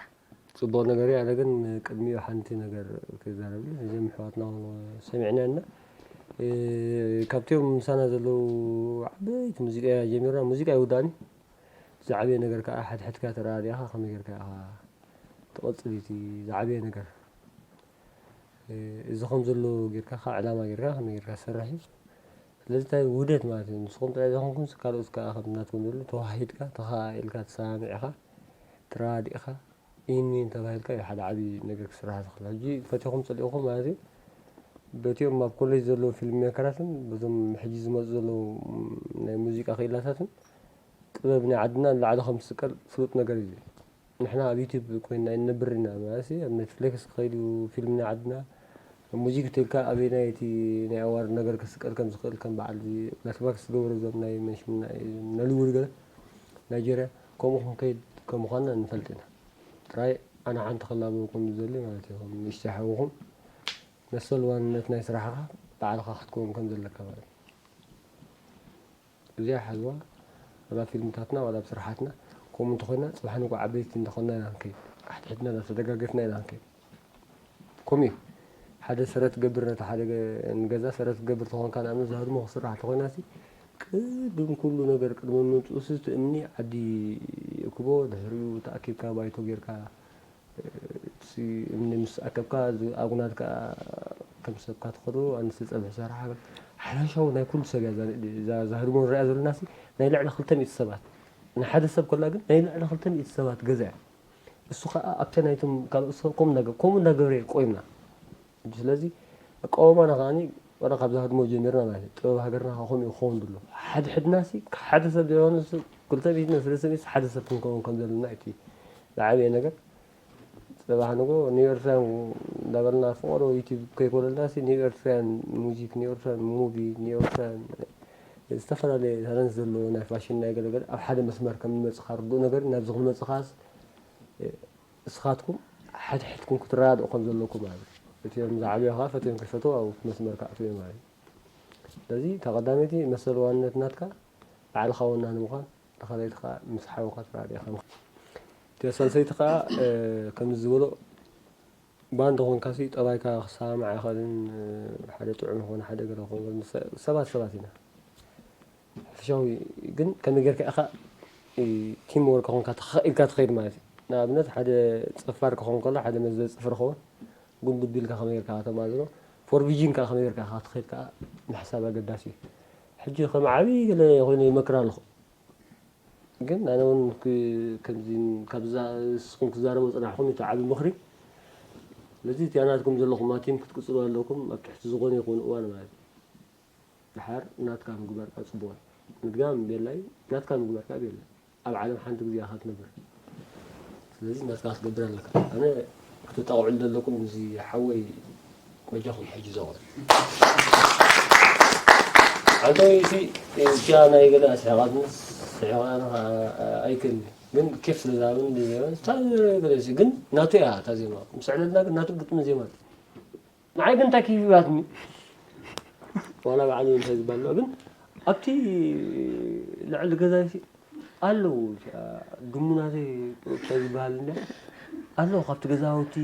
ጽቡቕ ነገር እዩ። ኣነ ግን ቅድሚኡ ሓንቲ ነገር ክዛረብ እየ። እዞም ኣሕዋትና እውን ሰሚዕናዮ እና፣ እ፣ ካብቲኦም ምሳና ዘለዉ ዓበይቲ ሙዚቀኛ ጀሚርና፣ ሙዚቃ ኣይውዳእን እዩ። ዝዓበየ ነገር ከኣ ሓድሕድካ ተረዳዲእኻ ከመይ ጌርካ ኢኻ ትቐጽል እቲ ዝዓበየ ነገር። እ፣ እዚ ከም ዘሎ ጌርካ፣ ከኣ ዕላማ ጌርካ ከመይ ጌርካ ትሰርሕ እዩ። ስለዚ እንታይ ውህደት ማለት እዩ። ንስኹም ጥራይ ዘይኮንኩምስ ካልኦት ከኣ ከም ናትኩም ዘሎ ተዋሃሂድካ፣ ተኸኣኢልካ፣ ተሰማሚዕካ፣ ተረዳዲእካ፣ ኢን ሚን ተባሂልካ እዩ ሓደ ዓቢ ነገር ክስራሕ ዝኽእል። ሕጂ ፈቲኹም ጸሊእኹም ማለት እዩ። በቲኦም ኣብ ኮሌጅ ዘለዉ ፊልም ሜከራትን በዞም ሕጂ ዝመጹ ዘለዉ ናይ ሙዚቃ ክኢላታትን ጥበብ ናይ ዓድና ንላዕሊ ከም ዝስቀል ፍሉጥ ነገር እዩ። ንሕና ኣብ ዩቲዩብ ኮይንና ኣይንነብር ኢና ማለት እዩ። ኣብ ኔትፍሊክስ ክኸይድ እዩ ፊልም ናይ ዓድና። ሙዚክ እንተልካ ኣበየናይ እቲ ናይ ኣዋርድ ነገር ክስቀል ከም ዝኽእል ከም በዓል እዚ ብላክ ማርክ ዝገበሩ እዞም ናይ መንሽም ናይ ነሊውድ ገለ ናይጀርያ ከምኡ ክንከይድ ከም ምዃንና ንፈልጥ ኢና። ጥራይ ኣነ ሓንቲ ክላበወኩም ዝደሊ ማለት እዩ። ከም ንእሽተይ ሓውኹም መሰል ዋንነት ናይ ስራሕኻ ባዕልኻ ክትከውን ከም ዘለካ ማለት እዩ። እዚኣ ሓዝዋ፣ ዋላ ኣብ ፊልምታትና ዋላ ኣብ ስራሓትና ከምኡ እንተኾይና፣ ጽባሕ ንግሆ ዓበይቲ እንተኾንና ኢና ክንከይድ። ኣሕድሕድና እናተደጋገፍና ኢና ክንከይድ። ከምኡ እዩ። ሓደ ሰረት ትገብር ነቲ ሓደ ገ-፣ ንገዛ ሰረት ትገብር ተኾንካ፣ ንኣብነት፣ እዛ ህድሞ ክስራሕ ተኾይናሲ፣ ቅድም ኩሉ ነገር፣ ቅድሚ ምምጽኡሲ እቲ እምኒ ዓዲ እክቦ፣ ድሕሪኡ ተኣኪብካ ባይቶ ጌርካ፣ እቲ እምኒ ምስ ኣከብካ፣ እዚ ኣጉናድ ከኣ ከም ሰብካ ትኸዶ፣ ኣንስ ጸብሒ ሰርሓ፣ ሓፈሻዊ ናይ ኩሉ ሰብ እያ እዛ፣ እዛ፣ እዛ ህድሞ ንሪኣ ዘለናሲ፣ ናይ ልዕሊ ክልተ ሚእቲ ሰባት። ንሓደ ሰብ ከላ ግን ናይ ልዕሊ ክልተ ሚእቲ ሰባት ገዛ እያ። እሱ ኸኣ ኣብታ ናይቶም ካልኦት ሰብ ከምኡ እናገ-፣ ከምኡ እናገበረ እዩ ቆይምና። ስለዚ ኣቃውማና ከኣኒ ዋላ ካብዛ ህድሞ ጀሚርና ማለት እዩ። ጥበብ ሃገርና ከኣ ከምኡ እዩ ክኸውን ድሎ። ሓድሕድናሲ ሓደ ሰብ ዘይኮነስ ክልተ ሚእቲ፣ ሰለስተ ሚእቲ ሓደ ሰብ ክንከውን ከም ዘለና እቲ ዝዓበየ ነገር። ጽባሕ ንግሆ ኒው ኤርትራውያን እንዳበልና ፍቐዶ ዩቲዩብ ከይኮነልናሲ ኒው ኤርትራውያን ሙዚክ፣ ኒው ኤርትራውያን ሙቪ፣ ኒው ኤርትራውያን ዝተፈላለየ ታለንት ዘለዎ ናይ ፋሽን ናይ ገለገለ ኣብ ሓደ መስመር ከም ንመጽእ ካብ ርዱእ ነገር እዩ። ናብዚ ክንመጽእ ከኣስ፣ እ፣ እስኻትኩም ሓድሕድኩም ክትረዳድኡ ከም ዘለኩም ማለት እዩ። እቲኦም ዝዓበዩ ከኣ ፈትዮም ከይፈትዉ ኣብኡ መስመር ክኣትዉ እዮም ማለት እዩ። ስለዚ እታ ቀዳመይቲ መሰል ዋንነት ናትካ ባዕልኻ ወናኒ ምዃን፣ እታ ካልኣይቲ ከኣ ምስ ሓውካ ተረዳዲእካ ምዃን። እቲኣ ሳልሰይቲ ከኣ፣ እ፣ ከምዚ ዝበሎ ባንድ ኾንካሲ ጠባይካ ክሰማማዕ ኣይኽእልን፣ እ፣ ሓደ ጥዑም ይኹን ሓደ ገለ ክኸውን፣ ሰ-፣ ሰባት ሰባት ኢና። ሓፈሻዊ ግን ከመይ ጌርካ ኢኻ፣ እ፣ ቲም ወርክ ኾንካ ተኸ-፣ ኢልካ ትኸይድ ማለት እዩ። ንኣብነት ሓደ ጸፋር ክኸውን ከሎ ሓደ መዘ ጽፍሪ ክኸውን፣ ጉንድብ ኢልካ ከመይ ጌርካ ከተማዝኖ፣ ፎር ቪዥን ከኣ ከመይ ጌርካ ኢኻ ትኸይድ ከኣ ምሕሳብ ኣገዳሲ እዩ። ሕጂ ከም ዓብዪ ገለ ኮይኑ ይመክር ኣለኹ። ግን ኣነ እውን ክ-፣ ከምዚ ካብዛ ንስኹም ክዛረቡ ዝጸናሕኩም እቲ ዓቢ ምኽሪ። ስለዚ እቲኣ ናትኩም ዘለኹማ ቲም ክትቅጽሉ ኣለኩም ኣብ ትሕቲ ዝኾነ ይኹን እዋን ማለት እዩ። ደሓር ናትካ ምግባር ካብ ጽቡቕ እዩ። ምድጋም ቤላ እዩ፣ ናትካ ምግባር ከኣ ቤላ እዩ። ኣብ ዓለም ሓንቲ ግዜ ኢኻ ትነብር። ስለዚ ናትካ ክትገብር ኣለካ። ኣነ ክተጣቕዑ ዘለኩም እዚ ሓወይ በጃኹም ሕጂ ዘቑም። ኣንተ ወይ እቲ እዚኣ ናይ ገለ ኣስሒቓትኒ፣ ስሒቓ ኣይክእልን። ግን ኬፍ ስለ ዝሃበኒ ብዘይ ግን ናቱ እያ እታ ዜማ። ምስ ዕለልና ግን ናቱ ግጥሚ ዜማ። ንዓይ ግን እንታይ ኪፍ ይባትኒ? ዋላ ባዕሉ እንታይ ዝበሃል ኣሎ፣ ግን ኣብቲ ልዕሊ ገዛይሲ ኣለዉ፣ ድሙናተይ እንታይ ዝበሃል እንድያ? ኣለዉ፣ ካብቲ ገዛውቲ፣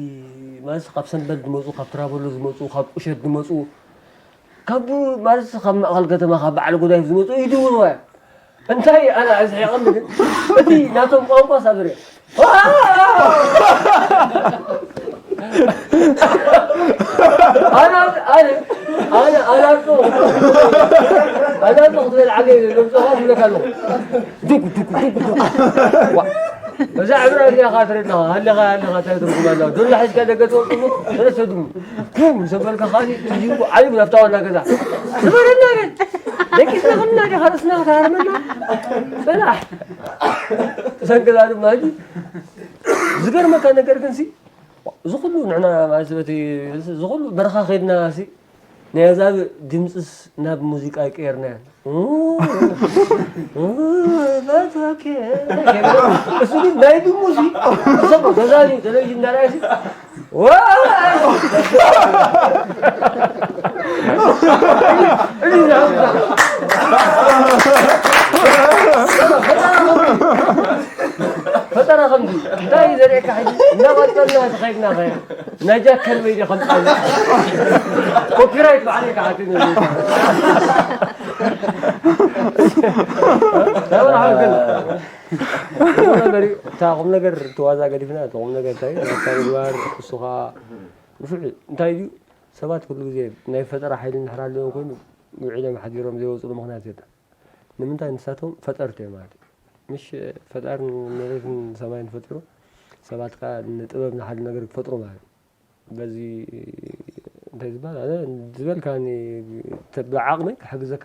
ማለት ካብ ሰንበል ዝመጹ፣ ካብ ትራበሎ ዝመጹ፣ ካብ ቁሸት ዝመጹ፣ ካብ፣ ማለት ካብ ማእከል ከተማ፣ ካብ በዓል ጎዳይፍ ዝመጹ ይድውልዋ እያ። እንታይ ኣነ ኣስሒቐኒ ግን፣ እቲ ናቶም ቋንቋ ሳብር እያ። ኣነ፣ ኣነ፣ ኣነ፣ ኣነ ኣጽንኦ፣ ኣነ ኣጽንኦ ክትበል ዓገብ የብለይ፣ ለምጽኻ ትብለካ ኣለኹ። ዱግ፣ ዱግ፣ ዱግ፣ ዱግ። ዋ፣ እዛ ዕብራ እዚኣ ኸኣ ትርእና፣ ሃለኻ፣ ሃለኻ እንታይ ትርጉም ኣለዋ? ዱላ ሒዝካ ደገ ትወጽእ እሞ፣ ሰለስተ ድሙ። ቡም፣ ምስ ኣበልካ ኸኣ፣ ትጅንጉ ዓሊቡ ናብታ ዋና ገዛ። ዝበረና ግን፣ ደቂስና ኸልና ዲኻ ርእስና ክትሃርመና? ጽናሕ። ሰንክላ ድማ ሕጂ፣ ዝገርመካ ነገር ግን ሲ፣ እዚ ኩሉ ንሕና ማለት በቲ፣ እዚ ኩሉ በረኻ ከይድና ሲ፣ ናይ ኣዛብእ ድምፅስ ናብ ሙዚቃ ቀይርናዮ። እሱ ግን ናይ ድሙዚ ሰብ ተዛኒ ቴሌቪዥን እንዳረኣየ ሲ፣ ዋ! ፈጠራ ከምዚ እንታይ እዩ ዘርእየካ? ሕጂ እናቐጠልና ተኸይድና ኸ ናይ ጃክ ከርበይ ድዩ ከምፃና? ኮፒራይት ባዕለይ ክሓትት እዩ። ተበራኸ ግን ቁም ነገር እዩ። እታ ቁም ነገር እቲ ዋዛ ገዲፍና፣ እቲ ቁም ነገር እንታይ እዩ? ነታ ምግባር፣ እሱ ኸዓ ንፉዕ እዩ። እንታይ ድዩ? ሰባት ኩሉ ግዜ ናይ ፈጠራ ሓይሊ እንድሕር ኣለዎም ኮይኑ፣ ውዒሎም ሓዲሮም ዘይወፅሉ ምኽንያት የለን። ንምንታይ? ንሳቶም ፈጠርቲ እዮም ማለት እዩ። ምሽ ፈጣርን መሬትን ሰማይን ፈጢሩ፣ ሰባት ከኣ ንጥበብ ንሓደ ነገር ክፈጥሩ ማለት እዩ። በዚ እንታይ ዝበሃል? ኣነ ዝበልካኒ ተ-፣ ብዓቕመይ ክሕግዘካ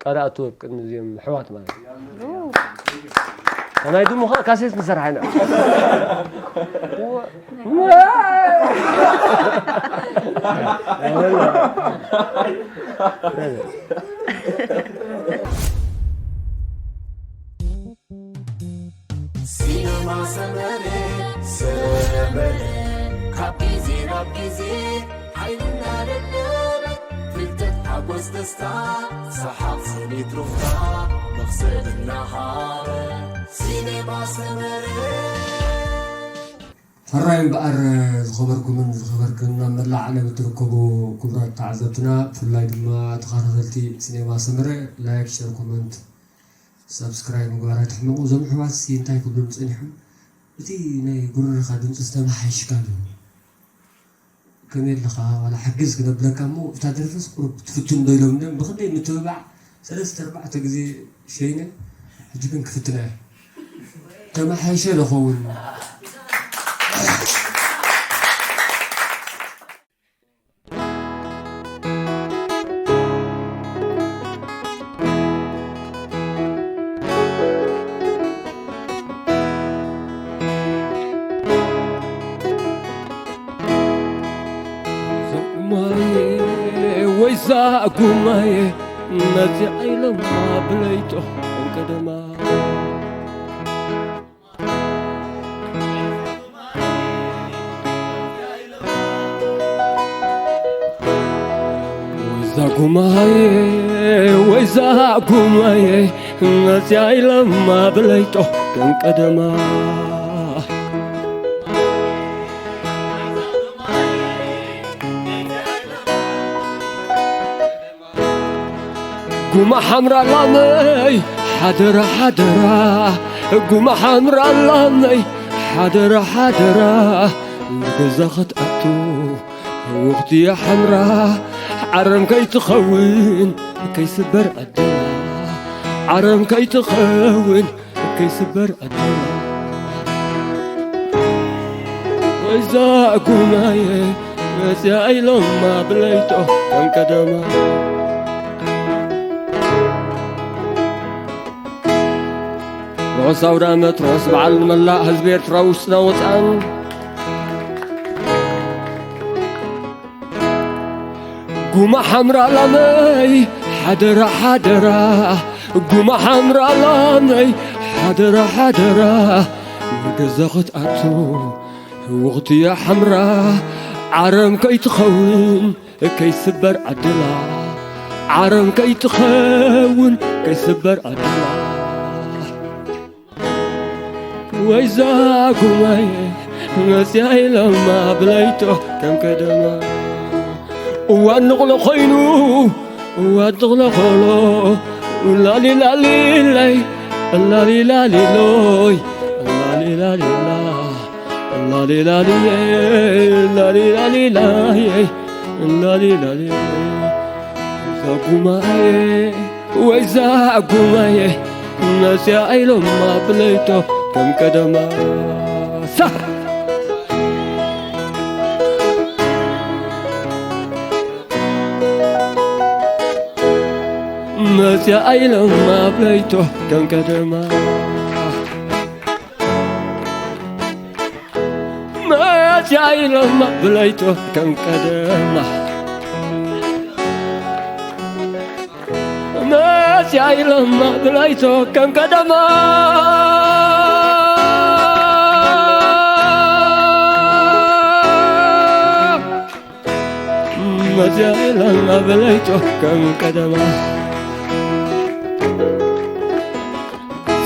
ቃል ኣእትወ ቅድሚ እዚኦም ኣሕዋት ማለት እዩ። ከማይ ድሞ ኸኣ ካሴት ንሰርሕ ኢና። ሲነማ ሰመረ፣ ሰመረ፣ ካብ ግዜ ናብ ግዜ ሓይልና ደለበ፣ ፍልጠት፣ ሓጎስ፣ ደስታ፣ ሰሓቕ፣ ስኒት፣ ሩፍታ፣ መኽሰብ እናሃበ። ሲነማ ሰመረ። ሕራይ እምበኣር፣ ዝኸበርኩምን ዝኸበርክን ኣብ መላእ ዓለም እትርከቡ ክቡራት ተዓዘብትና፣ ብፍላይ ድማ ተኸታተልቲ ሲኔማ ሰመረ፣ ላይክ፣ ሸር፣ ኮመንት፣ ሳብስክራይብ ምግባር ኣይትሕመቑ። እዞም ኣሕዋትሲ እንታይ ክብሉኒ ጸኒሖም? እቲ ናይ ጉረርኻ ድምጺ ዝተመሓየሽካ ኣሎ። ከመይ ኣለኻ? ዋላ ሓግዝ ክነብለካ እሞ፣ እታ ደርፍስ ቁሩብ ትፍትን ዶ ኢሎም፣ ብኽንደይ ምትብባዕ ሰለስተ ኣርባዕተ ግዜ ሸይነ፣ ሕጂ ግን ክፍትና እየ። ተመሓይሸ ዶ ኸውን? ጉማየ ወይ ዛጉማየ መፂዓ ኢሎማ ብለይቶ ቀደማ። ወይ ዛጉማየ ወይ ዛጉማየ መፂዓ ኢሎማ ብለይቶ ቀደማ። ጉማ ሓምራ ላመይ ሓደራ ሓደራ፣ ጉማ ሓምራ ላመይ ሓደራ ሓደራ፣ ንገዛ ክትኣቱ ህውኽቲ ሓምራ፣ ዓረም ከይትኸውን ከይስበር ዕድላ፣ ዓረም ከይትኸውን ከይስበር ዕድላ። ወይዛ ጉማየ መፅያ ኢሎማ ብለይቶ ከም ቀደማ። ሮስ ኣውዳመት ሮስ በዓል ንመላእ ህዝቢ ኤርትራ ውሽጥና ወፃን። ጉማ ሓምራ ላመይ ሓደራ ሓደራ፣ ጉማ ሓምራ ላመይ ሓደራ ሓደራ፣ ንገዛ ክትኣቱ ህውኽቲ እያ ሓምራ፣ ዓረም ከይትኸውን ከይስበር ዕድላ፣ ዓረም ከይትኸውን ከይስበር ዕድላ። ወይዛ ጉማየ መፅያ ኢሎማ ብለይቶ ከም ቀደማ። እዋን ንቕሎ ኮይኑ እዋን ንቕሎ ኾሎ፣ ላሊ ላሊ ለይ፣ ላሊ ላሊ ሎይ፣ ላሊ ላሊ ላ፣ ላሊ ላሊ የ፣ ላሊ ላሊ ላየ፣ ላሊ ላሊ የ። እዛ ጉማየ ወይ ዛጉማየ መፅያ ኢሎማ ብለይቶ ከም ቀደማ። ሳ! መፅያ ኢሎማ ብለይቶ ከም ቀደማ። መፅያ ኢሎማ ብለይቶ ከም ቀደማ። ጃይለማ ብላይቶ ከም ቀደማ መጃይለማ ብላይቶ ከም ቀደማ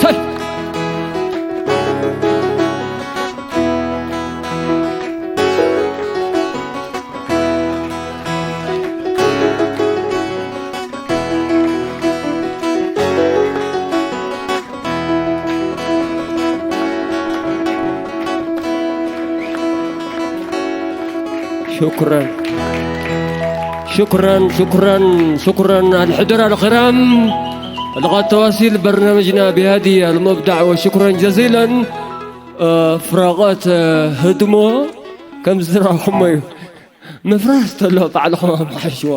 ሰይ شكرا شكرا شكرا شكرا على الحضور الكرام. لقد تواصل برنامجنا بهذه المبدع وشكرا جزيلا. ፍራቐት ህድሞ ከም ዝረኹሞ እዩ ምፍራስ ተሎ ባዕልኹም ኣመሓይሽዎ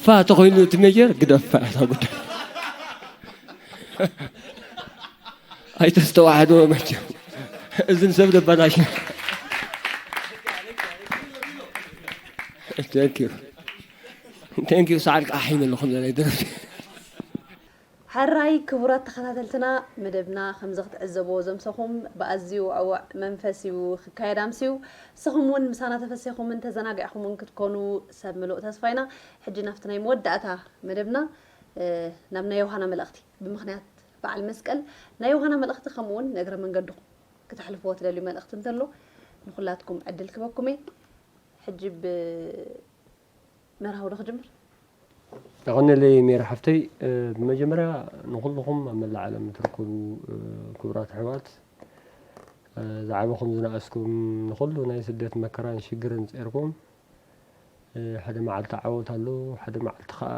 ፋ ተኾይኑ እቲ ሜጀር ግደፋ እታ ጉዳይ ኣይተስተዋሕዶ መቸም እዝን ሰብ ደባላሽ ቴንኪዩ ቴንኪዩ ሰዓል ቃሕ ይመለኹም ዘናይ ደረፍቲ ሕራይ ክቡራት ተኸታተልትና መደብና ከምዚ ክትዕዘብዎ ዘምሰኹም ብኣዝዩ ዕወዕ መንፈስ እዩ ክካየድ ኣምስዩ። ንስኹም እውን ምሳና ተፈሲኹምን ተዘናጊዕኹምን ክትኮኑ ሰብ ምሉእ ተስፋ ኢና። ሕጂ ናብቲ ናይ መወዳእታ መደብና ናብ ናይ ዮሃና መልእኽቲ ብምኽንያት በዓል መስቀል ናይ ዮሃና መልእኽቲ ከምኡ እውን ንእግረ መንገድኹም ክተሕልፍዎ ትደልዩ መልእኽቲ እንተሎ ንኹላትኩም ዕድል ክበኩም እየ። ሕጂ ብ መርሃዊ ዶ ክጅምር? የቐንየለይ ሜሪ ሓፍተይ። ብመጀመርያ ንኹልኹም ኣብ መላእ ዓለም እትርከቡ ክቡራት ኣሕዋት ዝዓበኹም ዝነኣስኩም ንኹሉ ናይ ስደት መከራን ሽግርን ጸይርኩም ሓደ መዓልቲ ዓወት ኣሎ፣ ሓደ መዓልቲ ከዓ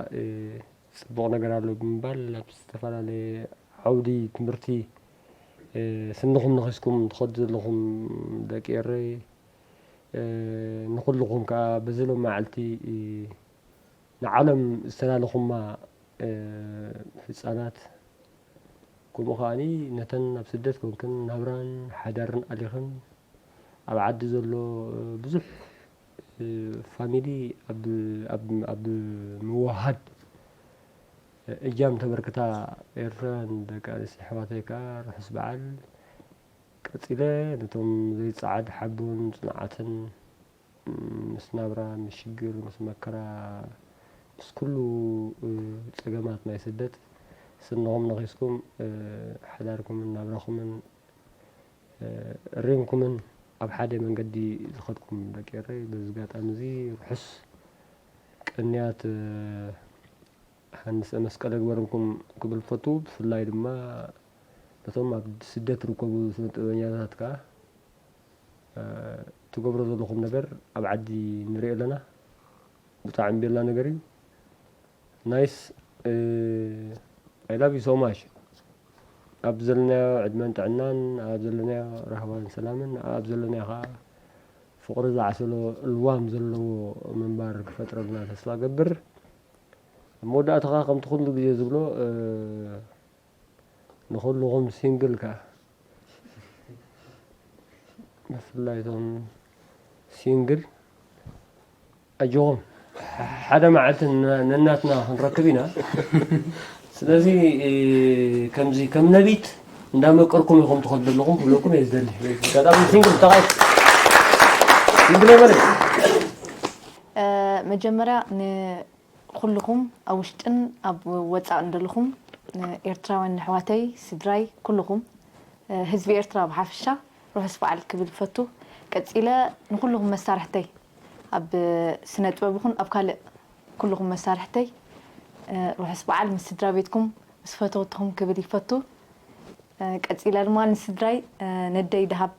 ፅቡቕ ነገር ኣሎ ብምባል ኣብ ዝተፈላለየ ዓውዲ ትምህርቲ ስንኹም ነኺስኩም ትኸዱ ዘለኹም ደቂ ኤረይ ንኹልኹም ከዓ በዚ ሎም መዓልቲ ንዓለም ዝተላለኹማ ህፃናት ከምኡ ከዓኒ ነተን ኣብ ስደት ኮንክን ናብራን ሓዳርን ኣሊኽን ኣብ ዓዲ ዘሎ ብዙሕ ፋሚሊ ኣብ ምውሃድ እጃም ተበርክታ ኤርትራውያን ደቂ ኣንስትዮ ኣሕዋተይ ከኣ ርሑስ በዓል ቀጺለ ነቶም ዘይጸዓድ ሓቦን ጽንዓትን ምስ ናብራ ምስ ሽግር ምስ መከራ ምስ ኩሉ ጸገማት ናይ ስደት ስንኹም ነኺስኩም ሓዳርኩምን ናብራኹምን ሪምኩምን ኣብ ሓደ መንገዲ ዝኸድኩም ደቂ ኤረይ በዚ ኣጋጣሚ እዚ ርሑስ ቅንያት ሃንሰ መስቀል ይግበረልኩም ክብል ፈቱ። ብፍላይ ድማ ነቶም ኣብ ስደት ዝርከቡ ስነ ጥበበኛታት ከዓ ትገብሮ ዘለኹም ነገር ኣብ ዓዲ ንሪኦ ኣለና። ብጣዕሚ ቤላ ነገር እዩ። ናይስ I love you so much ኣብ ዘለናዮ ዕድመን ጥዕናን ኣብ ዘለናዮ ራህዋን ሰላምን ኣብ ዘለናዮ ከዓ ፍቕሪ ዝዓሰሎ ልዋም ዘለዎ ምንባር ክፈጥረልና ተስፋ ገብር ኣብ መወዳእታ ከዓ ከምቲ ኩሉ ግዜ ዝብሎ ንኹልኹም ሲንግል ከዓ ብፍላይ እቶም ሲንግል ኣጆኹም ሓደ መዓልቲ ነናትና ክንረክብ ኢና ስለዚ ከምዚ ከም ነቢት እንዳመቀርኩም ኢኹም ትኸዱ ዘለኹም ክብለኩም እየ ዝደሊ በዚ ኣጋጣሚ ሲንግል ተቓይ ሲንግል ኣይበለ መጀመርያ ኩልኹም ኣብ ውሽጥን ኣብ ወፃእን ዘለኹም ኤርትራውያን ኣሕዋተይ ስድራይ ኩልኹም ህዝቢ ኤርትራ ብሓፈሻ ርሑስ በዓል ክብል ፈቱ ቀፂለ ንኩልኹም መሳርሕተይ ኣብ ስነ ጥበብ ይኹን ኣብ ካልእ ኩልኹም መሳርሕተይ ርሑስ በዓል ምስ ስድራ ቤትኩም ምስ ፈተውትኹም ክብል ይፈቱ ቀፂለ ድማ ንስድራይ ነደይ ደሃብ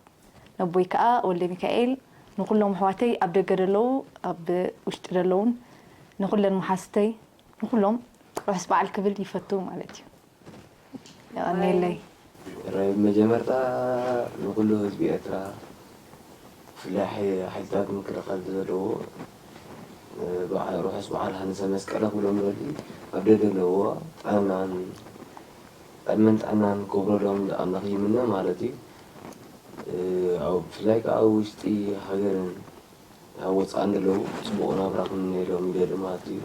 ነቦይ ከዓ ወልደሚካኤል ንኩሎም ኣሕዋተይ ኣብ ደገ ደለዉ ኣብ ውሽጢ ደለዉን ንኩለን መሓዙተይ ንኩሎም ርሑስ በዓል ክብል ይፈቱ ማለት እዩ። የቀንየለይ። ራይ ብመጀመርታ ንኩሉ ህዝቢ ኤርትራ ብፍላይ ሓይልታት ምክልኻል ዘለዎ ርሑስ በዓል ሃንሰ መስቀለ ክብሎም ደሊ ኣብ ደገ ኣለዎ ጥዕናን ዕድመን ጥዕናን ክብረሎም ኣምላኽ ይምነ ማለት እዩ። ኣብ ብፍላይ ከዓ ኣብ ውሽጢ ሃገርን ኣብ ወፃእን ዘለዉ ፅቡቕ ናብራ ክምነየሎም ይደሊ ማለት እዩ።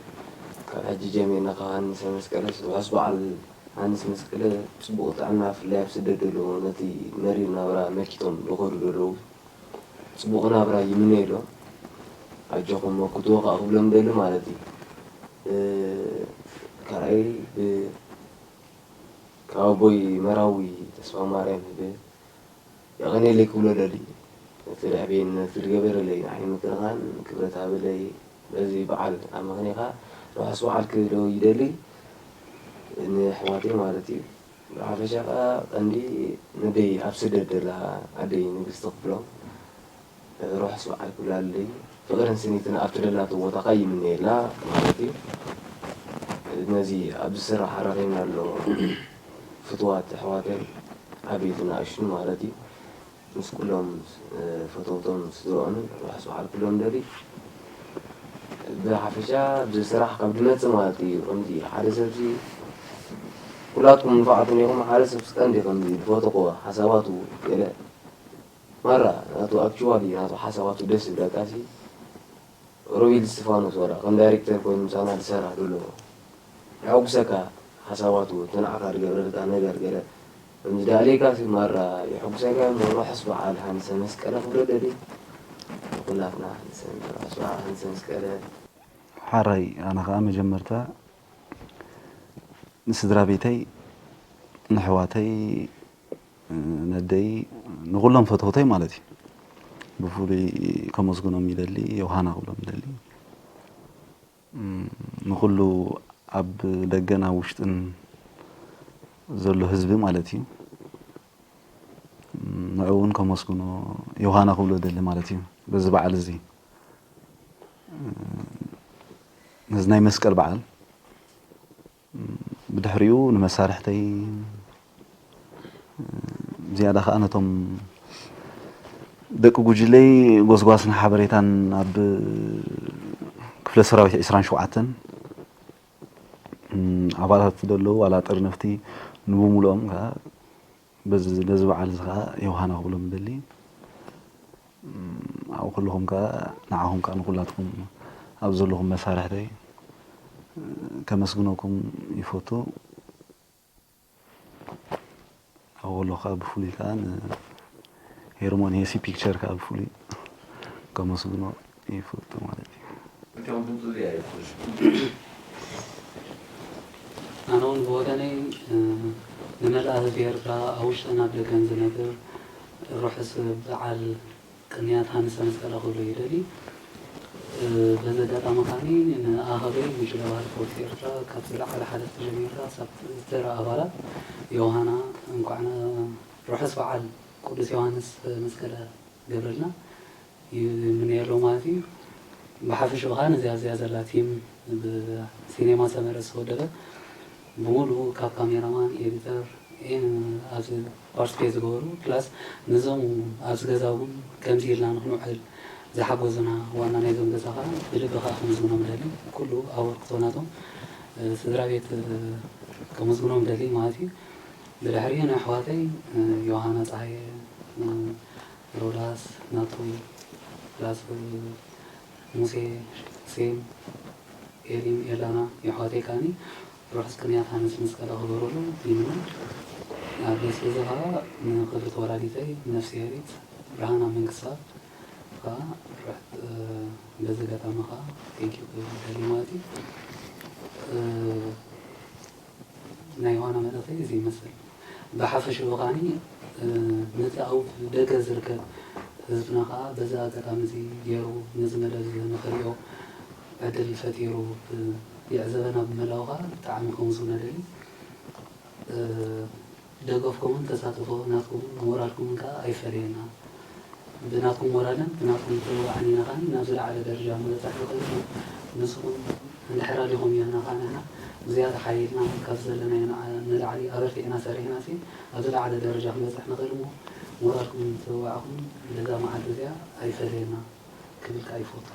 ካብ ሕጂ ጀሚርና ካብ ሃንሰ መስቀለስ ርሑስ በዓል ሃንስ መስቀለ ጽቡቕ ጥዕና፣ ብፍላይ ኣብ ስደት ዘለዉ፣ ነቲ መሪር ናብራ መኪቶም ዝኸዱ ዘለዉ ጽቡቕ ናብራ ይምነየሎም። ኣጆኹም፣ መክትዎ ከኣ ክብሎም ደሊ ማለት እዩ። እ፣ ካልኣይ ብ-፣ ካብ ኣቦይ መራዊ ተስፋ ማርያም ህበ የቐንየለይ ክብሎ ደሊ። ነቲ ደዕቤን ነቲ ዝገበረለይ ንዓይ ምክርኻን ክብረት ሃበለይ። በዚ በዓል ኣመኽኒኻ ርሑስ በዓል ክብሎ ይደሊ ንኣሕዋተይ ማለት እዩ። ብሓፈሻ ከኣ ቀንዲ ነደይ ኣብ ስደት ዘላ ኣደይ ንግስቲ ክፍሎም ርሑስ በዓል ክብላለይ፣ ፍቕርን ስኒትን ኣብ ትደላቶ ቦታ ከኣ ይምነየላ ማለት እዩ። ነዚ ኣብዚ ስራሕ ኣራኺብና ኣሎ ፍትዋት ኣሕዋተይ ዓበይትን ንኣሽቱን ማለት እዩ። ምስ ኩሎም፣ እ፣ ፈተውቶም ስድርኦምን ርሑስ በዓል ክብሎም ደሊ። ብሓፈሻ ኣብዚ ስራሕ ካብ ዝመጽእ ማለት እዩ፣ ከምዚ ሓደ ሰብዚ ኩላትኩም ንፉዓት ኢኹም፣ ሓደ ሰብሲ ቀንዲ ከምዚ ዝፈተኹዎ ሓሳባቱ ገለ ማራ ናቱ ኣክቹዋሊ ናቱ ሓሳባቱ ደስ ዝብለካሲ ሮቤል እስቲፋኖስ ዋላ ከም ዳይሬክተር ኮይኑ ምሳና ዝሰርሕ ዘሎ የሐጉሰካ፣ ሓሳባቱ እቲ ንዓኻ ዝገብረልካ ነገር ገለ ከምዚ ዳሌካሲ ማራ የሐጉሰካ እሞ ርሑስ በዓል ሃንሰ መስቀለ ክብሎ ደሊ። ኩላትና ሃንሰ ርሑስ በዓል ሃንሰ መስቀለ። ሓራይ ኣነ ኸኣ መጀመርታ ንስድራ ቤተይ፣ ንሕዋተይ፣ ነደይ፣ ንኹሎም ፈተውተይ ማለት እዩ። ብፍሉይ ከመስግኖም ይደሊ፣ ዮሃና ክብሎም ይደሊ። እም፣ ንኹሉ ኣብ ደገን ኣብ ውሽጥን ዘሎ ህዝቢ ማለት እዩ። እም፣ ንዕኡ እውን ከመስግኖ ዮሃና ክብሎ ደሊ ማለት እዩ። በዚ በዓል እዚ፣ እም፣ ነዚ ናይ መስቀል በዓል ብድሕሪኡ ንመሳርሕተይ፣ ዝያዳ ከኣ ነቶም ደቂ ጉጅለይ ጎስጓስን ሓበሬታን ኣብ ክፍለ ሰራዊት ዕስራን ሸውዓተን፣ እም፣ ኣባላት ዘለዉ ዋላ ጥርነፍቲ ንብሙሉኦም ከኣ በዚ፣ ነዚ በዓል እዚ ከኣ ዮሃና ክብሎም እደሊ። እም፣ ኣብኡ ከለኹም ከኣ ንዓኹም ከኣ ንኹላትኩም ኣብ ዘለኹም መሳርሕተይ፣ እ፣ ከመስግነኩም ይፈቱ። ኣብኡ ከለኹ ከኣ ብፍሉይ ከኣ ንሄርሞን ሄሲ ፒክቸር ከኣ ብፍሉይ ከመስግኖ ይፈቱ ማለት እዩ። እቶም ድምፂ እዚኣ ይኹን። ኣነ እውን ብወገነይ፣ እ፣ ንመላእ ህዝቢ ኤርትራ ኣብ ውሽጥን ኣብ ደገን ዝነብር ርሑስ በዓል ቅንያት ሃንሰ መስቀለ ክብሎ ይደሊ። እ፣ በዚ ኣጋጣሚ ከኣኒ ንኣሃዱይ ጉጅለ ባህሊ ስፖርት ኤርትራ ካብ ዝለዓለ ሓለፍቲ ጀሚርካ ክሳብ ዝተራ ኣባላት ዮሃና እንኳዕ ርሑስ በዓል ቅዱስ ዮሃንስ መስቀለ ገብረልና ይምነየሎም ማለት እዩ። ብሓፈሽኡ ከኣ ነዚኣ እዚኣ ዘላ ቲም ብሲኔማ ሰመረ ዝተወደበ ብምሉኡ ካብ ካሜራማን፣ ኤዲተር፣ ኤን ኣብዚ ፓርቲስፔት ዝገበሩ ፕላስ ነዞም ኣብዚ ገዛ እውን ከምዚ ኢልና ንክንውዕል ዝሓገዙና ዋና ናይዞም ገዛ ከኣ ብልቢ ከኣ ከመስግኖም ደሊ። ኩሉ ኣበርክቶ ናቶም፣ እ፣ ስድራ ቤት፣ እ፣ ከመስግኖም ደሊ ማለት እዩ። ብድሕሪኡ ንኣሕዋተይ፣ እ፣ ዮሃና ጸሃየ፣ እ፣ ሮዳስ፣ ናቱ፣ ፕላስ፣ እ፣ ሙሴ፣ ሴም፣ ኤሊን፣ ኤላና፣ የሕዋተይ ከኣኒ ርሑስ ቅንያት ሃንስ መስቀል ክገብረሉ ይምነ። ኣብ ቤት እዚ ኸኣ ንክብርቲ ወላዲተይ ነፍስሄሪት ብርሃና መንግስተኣብ ኸኣ ርሕ-፣ እ፣ በዚ ኣጋጣሚ ኸኣ ቴንኪዩ ክብል ደሊ ማለት እዩ። እ፣ ናይ ዮሃና መልእኽተይ እዚ ይመስል። ብሓፈሽኡ ከኣኒ፣ እ፣ ነቲ ኣብ ደገ ዝርከብ ህዝብና ከኣ በዚ ኣጋጣሚ እዚ ገይሩ ነዚ መደብ እዚ ንኽሪኦ ዕድል ፈጢሩ ብ-፣ ይዕዘበና ብምህላዉ ከኣ ብጣዕሚ ከመስግኖ እደሊ። እ፣ ደገፍኩምን ተሳትፎ ናትኩምን ሞራልኩምን ከኣ ኣይፈለየና። ብናትኩም ሞራልን ብናትኩም ምትብባዕን ኢና ከኣ ናብ ዝለዓለ ደረጃ ክንበጽሕ ንኽእል። ንስኹም እንድሕር ኣሊኹም ኢና ከኣ ንሕና ብዝያዳ ሓይልና ካብ ዘለናዮ ንዓ-፣ ንላዕሊ ኣበርቲዕና ሰሪሕና ሲ ኣብ ዝለዓለ ደረጃ ክንበጽሕ ንኽእል እሞ ሞራልኩም ምትብባዕኹም በዛ መዓልቲ እዚኣ ኣይፈለየና ክብል ከኣ ይፈቱ።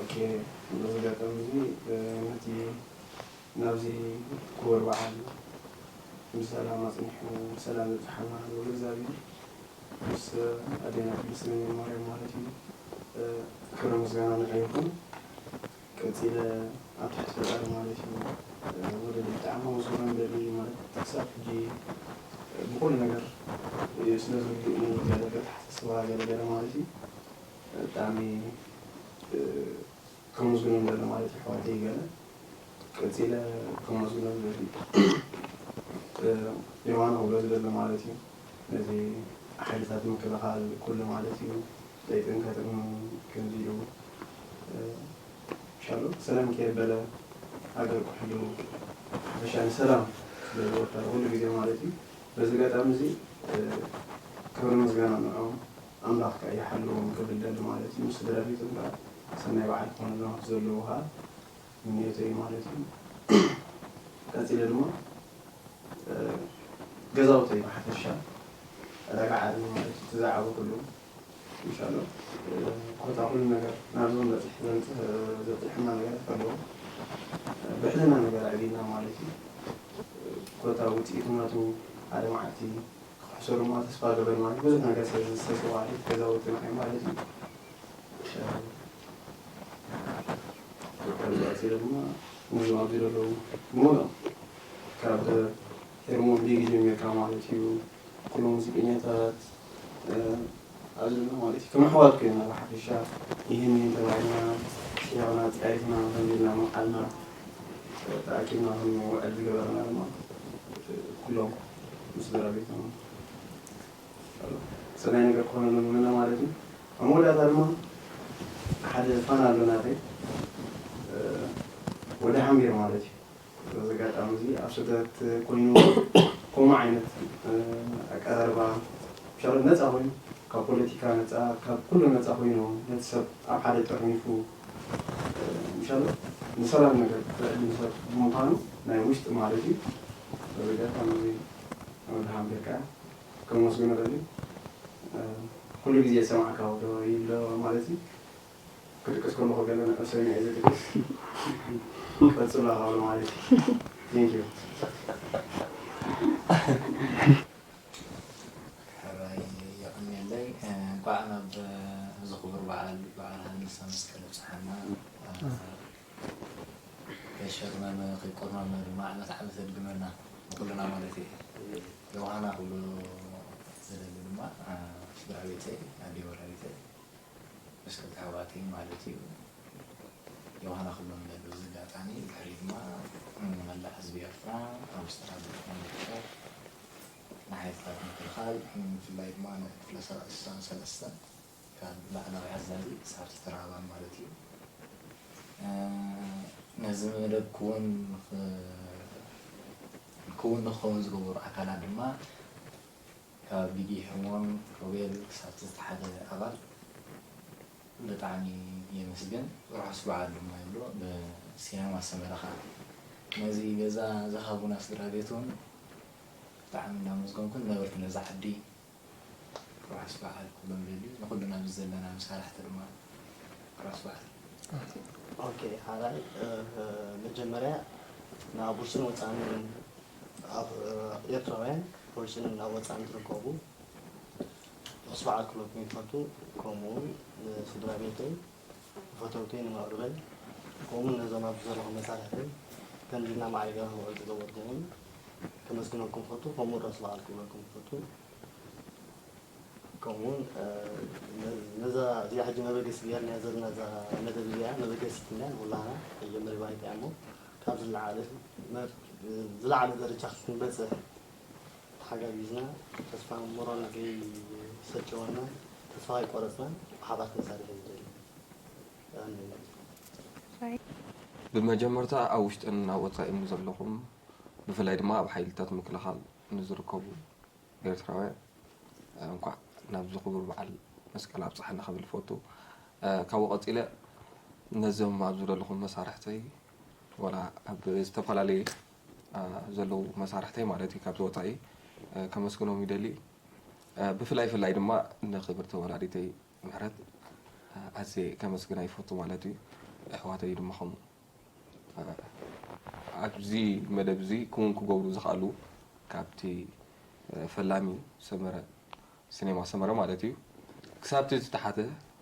ኦኬ፣ በዚ ኣጋጣሚ እዚ፣ እ፣ ነቲ ናብዚ ክቡር በዓል ብሰላም ኣጽኒሑ ብሰላም ዘብጽሓና ልዑል እግዚኣብሔር ምስ ኣዴና ቅድስት ድንግል ማርያም ማለት እዩ። እ፣ ክብሪ ምስጋና ንዓይ ይኹን። ቀጺለ ኣብ ትሕቲ ፈጣሪ ማለት እዩ ወደ ብጣዕሚ መስሎ ንደሊ ማለት ክሳብ ሕጂ ብኩሉ ነገር ስለ ዝግኡ ዝያዳ ተሓሳስባ ገለ ገለ ማለት እዩ ብጣዕሚ ከመስግኖም ዘሎ ማለት እዩ ኣሕዋተይ ገለ ቀጺለ ከመስግኖም ደሊ ዮሃና ክብሎ ዝደሊ ማለት እዩ ነዚ ሓይልታት ምክልኻል ኩሉ ማለት እዩ ለይጥን ከጥን ከምዚ ኢሉ ሻሎ ሰላም ከየበለ ሃገር ክሕሉ ሓፈሻ ንሰላም ስለዝወፈረ ኩሉ ግዜ ማለት እዩ በዚ ኣጋጣሚ እዚ ክብሪ ምስጋና ንዕኦም ኣምላኽ ከዓ ይሓልዎም ክብል ደሊ ማለት እዩ ምስ ስድራ ቤቶም ከዓ ሰናይ በዓል ክኾነሎም ዘለዉ ከዓ ምንዮተይ ማለት እዩ ቀፂለ ድማ ገዛውተይ ብሓፈሻ ዕዳጋ ዓርቢ ማለት እዩ ተዛዓበ ኩሉ ኢንሻሎ ኮታ ኩሉ ነገር ናብዞም በፂሕ ዘብፅሕና ነገር ኣለዎ ብሕልና ነገር ዕቢልና ማለት እዩ ኮታ ውፅኢቱ ናቱ ሓደ መዓልቲ ክሕሰሩ ማ ተስፋ ገበር ማለት ብዙሕ ነገር ስለዝተሰዋዕለት ገዛውትና እዩ ማለት እዩ ቀፂለ ድማ ነዞም ኣብዚ ዘለዉ ሙሉኦም ካብ ሄርሞን ቢግ ጀሚርካ ማለት እዩ ኩሎም ሙዚቀኛታት ኣብዚ ዘሎ ማለት እዩ ከም ኣሕዋት ኮይና ብሓፈሻ ይህን ይህን ተባሂልና ስሒቕና ፃይትና ከምዚልና መዓልና ተኣኪብና ክንውዕል ዝገበረና ድማ ኩሎም ምስ ስድራ ቤትና ሰናይ ነገር ክኾነሉ ምምነ ማለት እዩ ኣብ መወዳእታ ድማ ሓደ ፋን ኣሎ ናተይ ወደ ሓምቢር ማለት እዩ በዚ ኣጋጣሚ እዚ ኣብ ስደት ኮይኑ ከምኡ ዓይነት ኣቀራርባ ሻሎ ነፃ ኮይኑ ካብ ፖለቲካ ነፃ ካብ ኩሉ ነፃ ኮይኑ ነቲ ሰብ ኣብ ሓደ ጠርኒፉ ሻሎ ንሰላም ነገር ዘዕድም ሰብ ብምዃኑ ናይ ውሽጢ ማለት እዩ በዚ ኣጋጣሚ እዚ ወደ ሓምቢር ከዓ ከመስግኖ ደሊ ኩሉ ግዜ ዝሰማዕካ ወዶ ይብሎ ማለት እዩ ክድቅስ ከለኹ ገለ ንዕሰብ ናይ ዝድቅስ ቀጽሎ ካብ ማለት እዩ thank you ሕራይ የቐንየለይ እንኳዕ ናብ እዚ ክቡር በዓል በዓል ሃንሳ መስቀል ኣብፅሓና ከይሸርመመ ከይቆርመመ ድማ ዓመት ዓመት የድግመና ንኩልና ማለት እዩ። ዮሃና ክብሎ ዝደሊ ድማ ስድራ ቤተይ ኣደይ ወላዲተይ ምስ ክልተ ኣሕዋተይ ማለት እዩ። ዮሃና ክብሎ ዝደሊ ኣብዚ ኣጋጣሚ ድሕሪ ድማ ንመላእ ህዝቢ ኤርትራ ኣብ ውሽጥና ዝርከብ ንሓይልታት ምክልኻል ብፍላይ ድማ ንክፍለ ሰላሳን ሰለስተን ካብ ላዕለዋይ ኣዛዚ ክሳብ ዝተራባ ማለት እዩ ነዚ መደብ ክውን ክውን ንክኸውን ዝገበሩ ኣካላት ድማ ካብ ዲዲ ሕሞን ሮቤል ክሳብ ዝተሓተ ኣባል ብጣዕሚ የመስግን ርሑስ በዓል ድማ ይብሎ ብሲነማ ሰመረ ከዓ ነዚ ገዛ ዝሃቡና ስድራ ቤት እውን ብጣዕሚ እንዳመስገንኩን ነበርቲ ነዛ ዓዲ ርሑስ በዓል ክብሎም ደልዩ ንኩልና ኣብዚ ዘለና መሳርሕቲ ድማ ርሑስ በዓል። ኦኬ ሓራይ መጀመርያ ናብ ውሽጥን ወፃእን ኤርትራውያን ውሽጥን ናብ ወፃእን ትርከቡ ርሑስ በዓል ክብለኩም ይፈቱ ከምኡ እውን ንስድራ ቤተይ ንፈተውተይ ንመቕርበይ ከምኡ እውን ነዞም ኣብዚ ዘለኹም መሳርሕተይ ከምዚ ኢልና ማዕሪግና ክንውዕል ዝገበርኩም እውን ከመስግነኩም ፈቱ ከምኡ ርሑስ በዓል ክብለኩም ፈቱ ከምኡውን ነዛ እዚኣ ሕጂ መበገሲ ጌርና ዘለና እዛ መደብ እዚኣ መበገሲት እያ ንኩላና መጀመሪ ባይታ እያ እሞ ካብ ዝለዓለ ዝለዓለ ደረጃ ክንበፅሕ ተሓጋጊዝና ተስፋ ሞራል ዘይሰጨወና ተስፋ ከይቆረፅና ብሓባር ክንሰርሕ እዩ ዝደሊ ብመጀመርታ ኣብ ውሽጥን ኣብ ወፃኢን ዘለኹም ብፍላይ ድማ ኣብ ሓይልታት ምክልኻል ንዝርከቡ ኤርትራውያን እንኳዕ ናብዚ ክቡር በዓል መስቀል ኣብፀሐና ክብል ይፈቱ። ካብኡ ቀፂለ ነዞም ኣብዚ ዘለኹም መሳርሕተይ ዋላ ኣብ ዝተፈላለየ ዘለዉ መሳርሕተይ ማለት እዩ ካብዚ ወፃኢ ከመስግኖም ይደሊ። ብፍላይ ፍላይ ድማ ንክብርቲ ወላዲተይ ምሕረት ኣዝየ ከመስግና ይፈቱ ማለት እዩ። ኣሕዋተይ ድማ ከምኡ። ኣብዚ መደብ እዚ ክውን ክገብሩ ዝኽኣሉ ካብቲ ፈላሚ ሰመረ፣ ሲኔማ ሰመረ ማለት እዩ፣ ክሳብቲ ዝተሓተ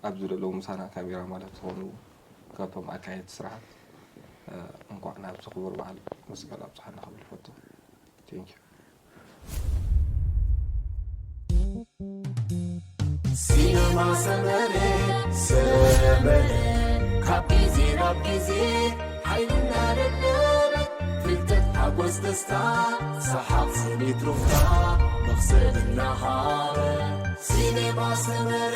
ኣብዚ ዘለዉ ምሳና ካሜራ ማለት ዝኾኑ ካብቶም ኣካየድቲ ስራሓት፣ እ፣ እንኳዕ ናብዚ ክቡር በዓል መስቀል ኣብፅሓና ክብል ይፈቱ። Thank you። ሲነማ ሰመረ ሰመረ ካብ ግዜ ናብ ግዜ ሓይልና ደለበ ፍልጠት ሓጎስ ደስታ ሰሓቕ ስኒት ሩፍታ መኽሰብ እናሃበ ሲነማ ሰመረ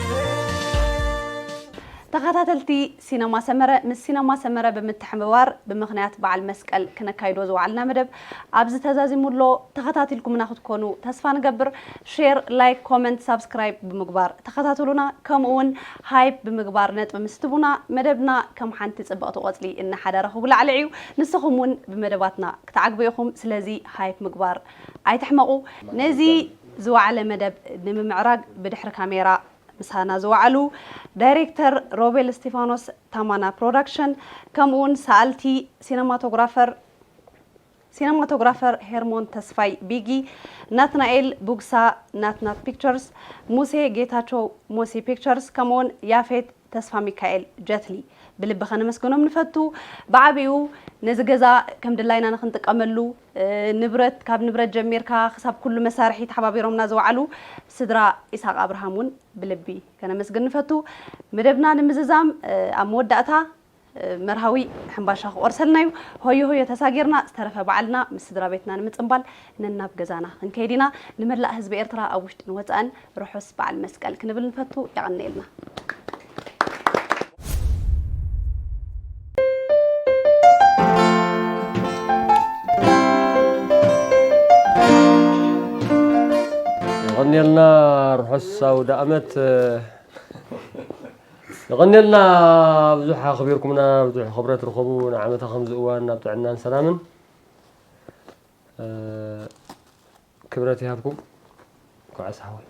ተኸታተልቲ ሲነማ ሰመረ፣ ምስ ሲነማ ሰመረ ብምትሕብባር ብምኽንያት በዓል መስቀል ክነካይዶ ዝወዓልና መደብ ኣብዚ ተዛዚሙ ኣሎ። ተኸታቲልኩምና ክትኮኑ ተስፋ ንገብር። ሼር፣ ላይክ፣ ኮመንት፣ ሳብስክራይብ ብምግባር ተኸታተሉና። ከምኡ እውን ሃይፕ ብምግባር ነጥቢ ምስ ትቡና መደብና ከም ሓንቲ ጽብቕቲ ቆጽሊ እናሓደረ ክጉላዕልዕ እዩ። ንስኹም እውን ብመደባትና ክትዓግቡ ኢኹም። ስለዚ ሃይፕ ምግባር ኣይትሕመቑ። ነዚ ዝወዓለ መደብ ንምምዕራግ ብድሕሪ ካሜራ ምሳና ዝወዓሉ ዳይሬክተር ሮቤል እስቲፋኖስ ታማና ፕሮዳክሽን፣ ከምኡውን ሰኣልቲ ሲነማቶግራፈር ሲነማቶግራፈር ሄርሞን ተስፋይ ቢጊ፣ ናትናኤል ቡግሳ ናትናት ፒክቸርስ፣ ሙሴ ጌታቸው ሞሲ ፒክቸርስ፣ ከምኡውን ያፌት ተስፋ ሚካኤል ጀትሊ ብልቢ ከነመስግኖም ንፈቱ። ብዓቢኡ ነዚ ገዛ ከም ድላይና ንክንጥቀመሉ ንብረት ካብ ንብረት ጀሚርካ ክሳብ ኩሉ መሳርሒ ተሓባቢሮምና ዝወዓሉ ስድራ ኢሳቅ ኣብርሃም እውን ብልቢ ከነመስግን ንፈቱ። መደብና ንምዝዛም ኣብ መወዳእታ መርሃዊ ሕምባሻ ክቆርሰልና እዩ። ሆዮ ሆዮ ተሳጊርና ዝተረፈ በዓልና ምስ ስድራ ቤትና ንምጽንባል ነናብ ገዛና ክንከይድ ኢና። ንመላእ ህዝቢ ኤርትራ ኣብ ውሽጥን ወጻእን ርሑስ በዓል መስቀል ክንብል ንፈቱ። የቐንየልና። የቐንየልና ርሑስ ኣውደ ኣመት። የቐንየልና ብዙሕ ኣኽቢርኩምና፣ ብዙሕ ክብረት ርኸቡ። ንዓመታ ከምዚ እዋን ናብ ጥዕናን ሰላምን ክብረት ይሃብኩም። ኳዕስ ሓወይ።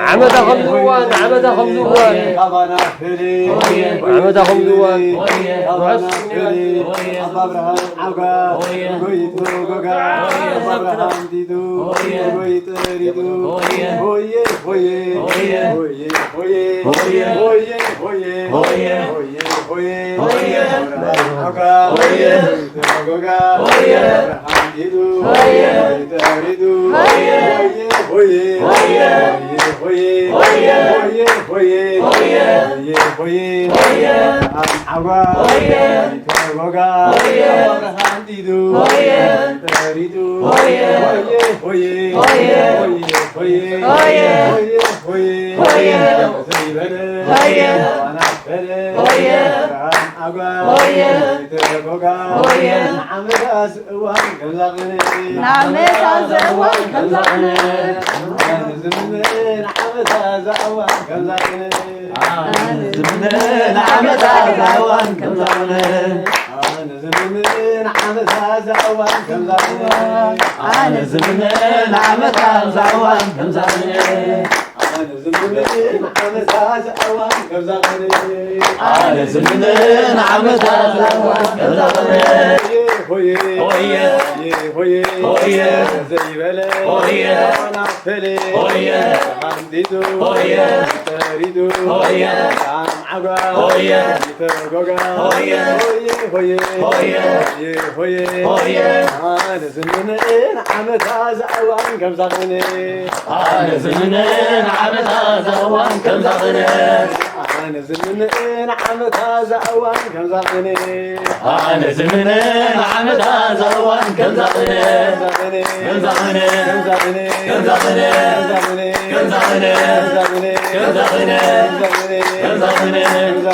ዓመታ ከምዚ እዋን፣ ዓመታ ከምዚ እዋን፣ ዓመታ ከምዚ እዋን።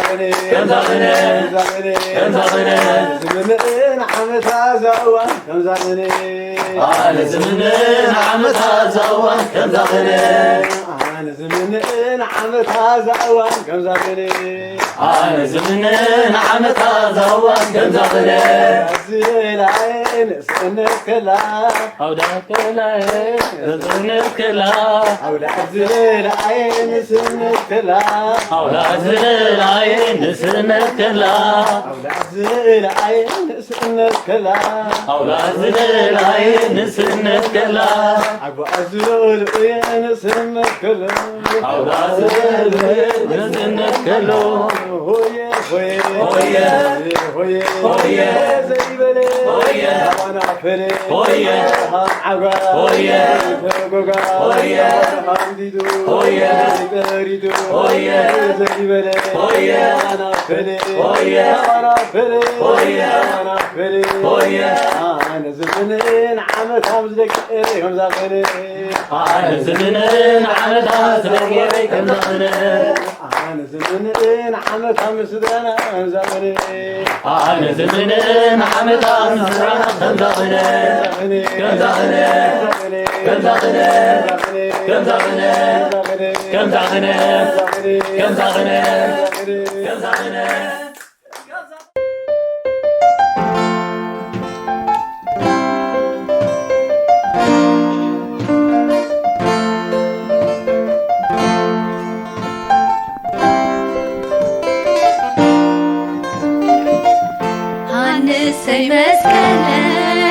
ከምዛ ቅነ፣ ከምዛ ቅነ፣ ከምዛ ቅነ። ዝምንእን ዓመታ ዘእዋን ከምዛ ቅነ። ኣነ ዝምንእን ዓመታ ዘእዋን ከምዛ ቅነ። ኣነ ዝምንእን ዓመታ ዘእዋን ከምዛ ቅነ። ኣነ ዝምንእን ዓመታ ዘእዋን ከምዛ ቅነ። ዝላየ ንእስነት ከላ። ኣውዳ ከላየ ንእስነት ከላ። ኣውዳ ዝላየ ንእስነት ከላ። ኣውዳ ዝላየ ንእስነት ከላ። ኣውዳ ዝላየ ንእስነት ከላ። ኣውዳ ዝላየ ንእስነት ከላ። ኣጓ ዝለሉየ ንእስነት ከላ። ኣውዳ ዝለሉየ ንእስነት ከላ። ሆየ ሆየ ሆየ ሆየ ሆየ ዘይበለ ሆየ ኣባና ፈለ ሆየ ሃም ዓጋ ሆየ ተጎጋ ሆየ ሃምዲዱ ሆየ ጠሪዱ ሆየ ዘይበለ ሆየ ኣባና ፈለ ሆየ ኣባና ፈለ ሆየ ኣባና ፈለ ሆየ ኣነ ዝምንን ዓመት ሃምዝ ደቂ ኤረ ከምዛ ፈለ ኣነ ዝምንን ዓመት ሃምዝ ደቂ ኤረ ከምዛ ፈለ ኣነ ዝምንን ዓመት ሃምዝ ስድራና ከምዛ ፈለ ኣነ ዝምንን ዓመት ሃምዝ ስድራና ከምዛ ፈለ ከምዛ ፈለ ከምዛ ፈለ ከምዛ ፈለ ከምዛ ፈለ ከምዛ ፈለ ከምዛ ፈለ ከምዛ ፈለ ሃንሰይ መስቀለ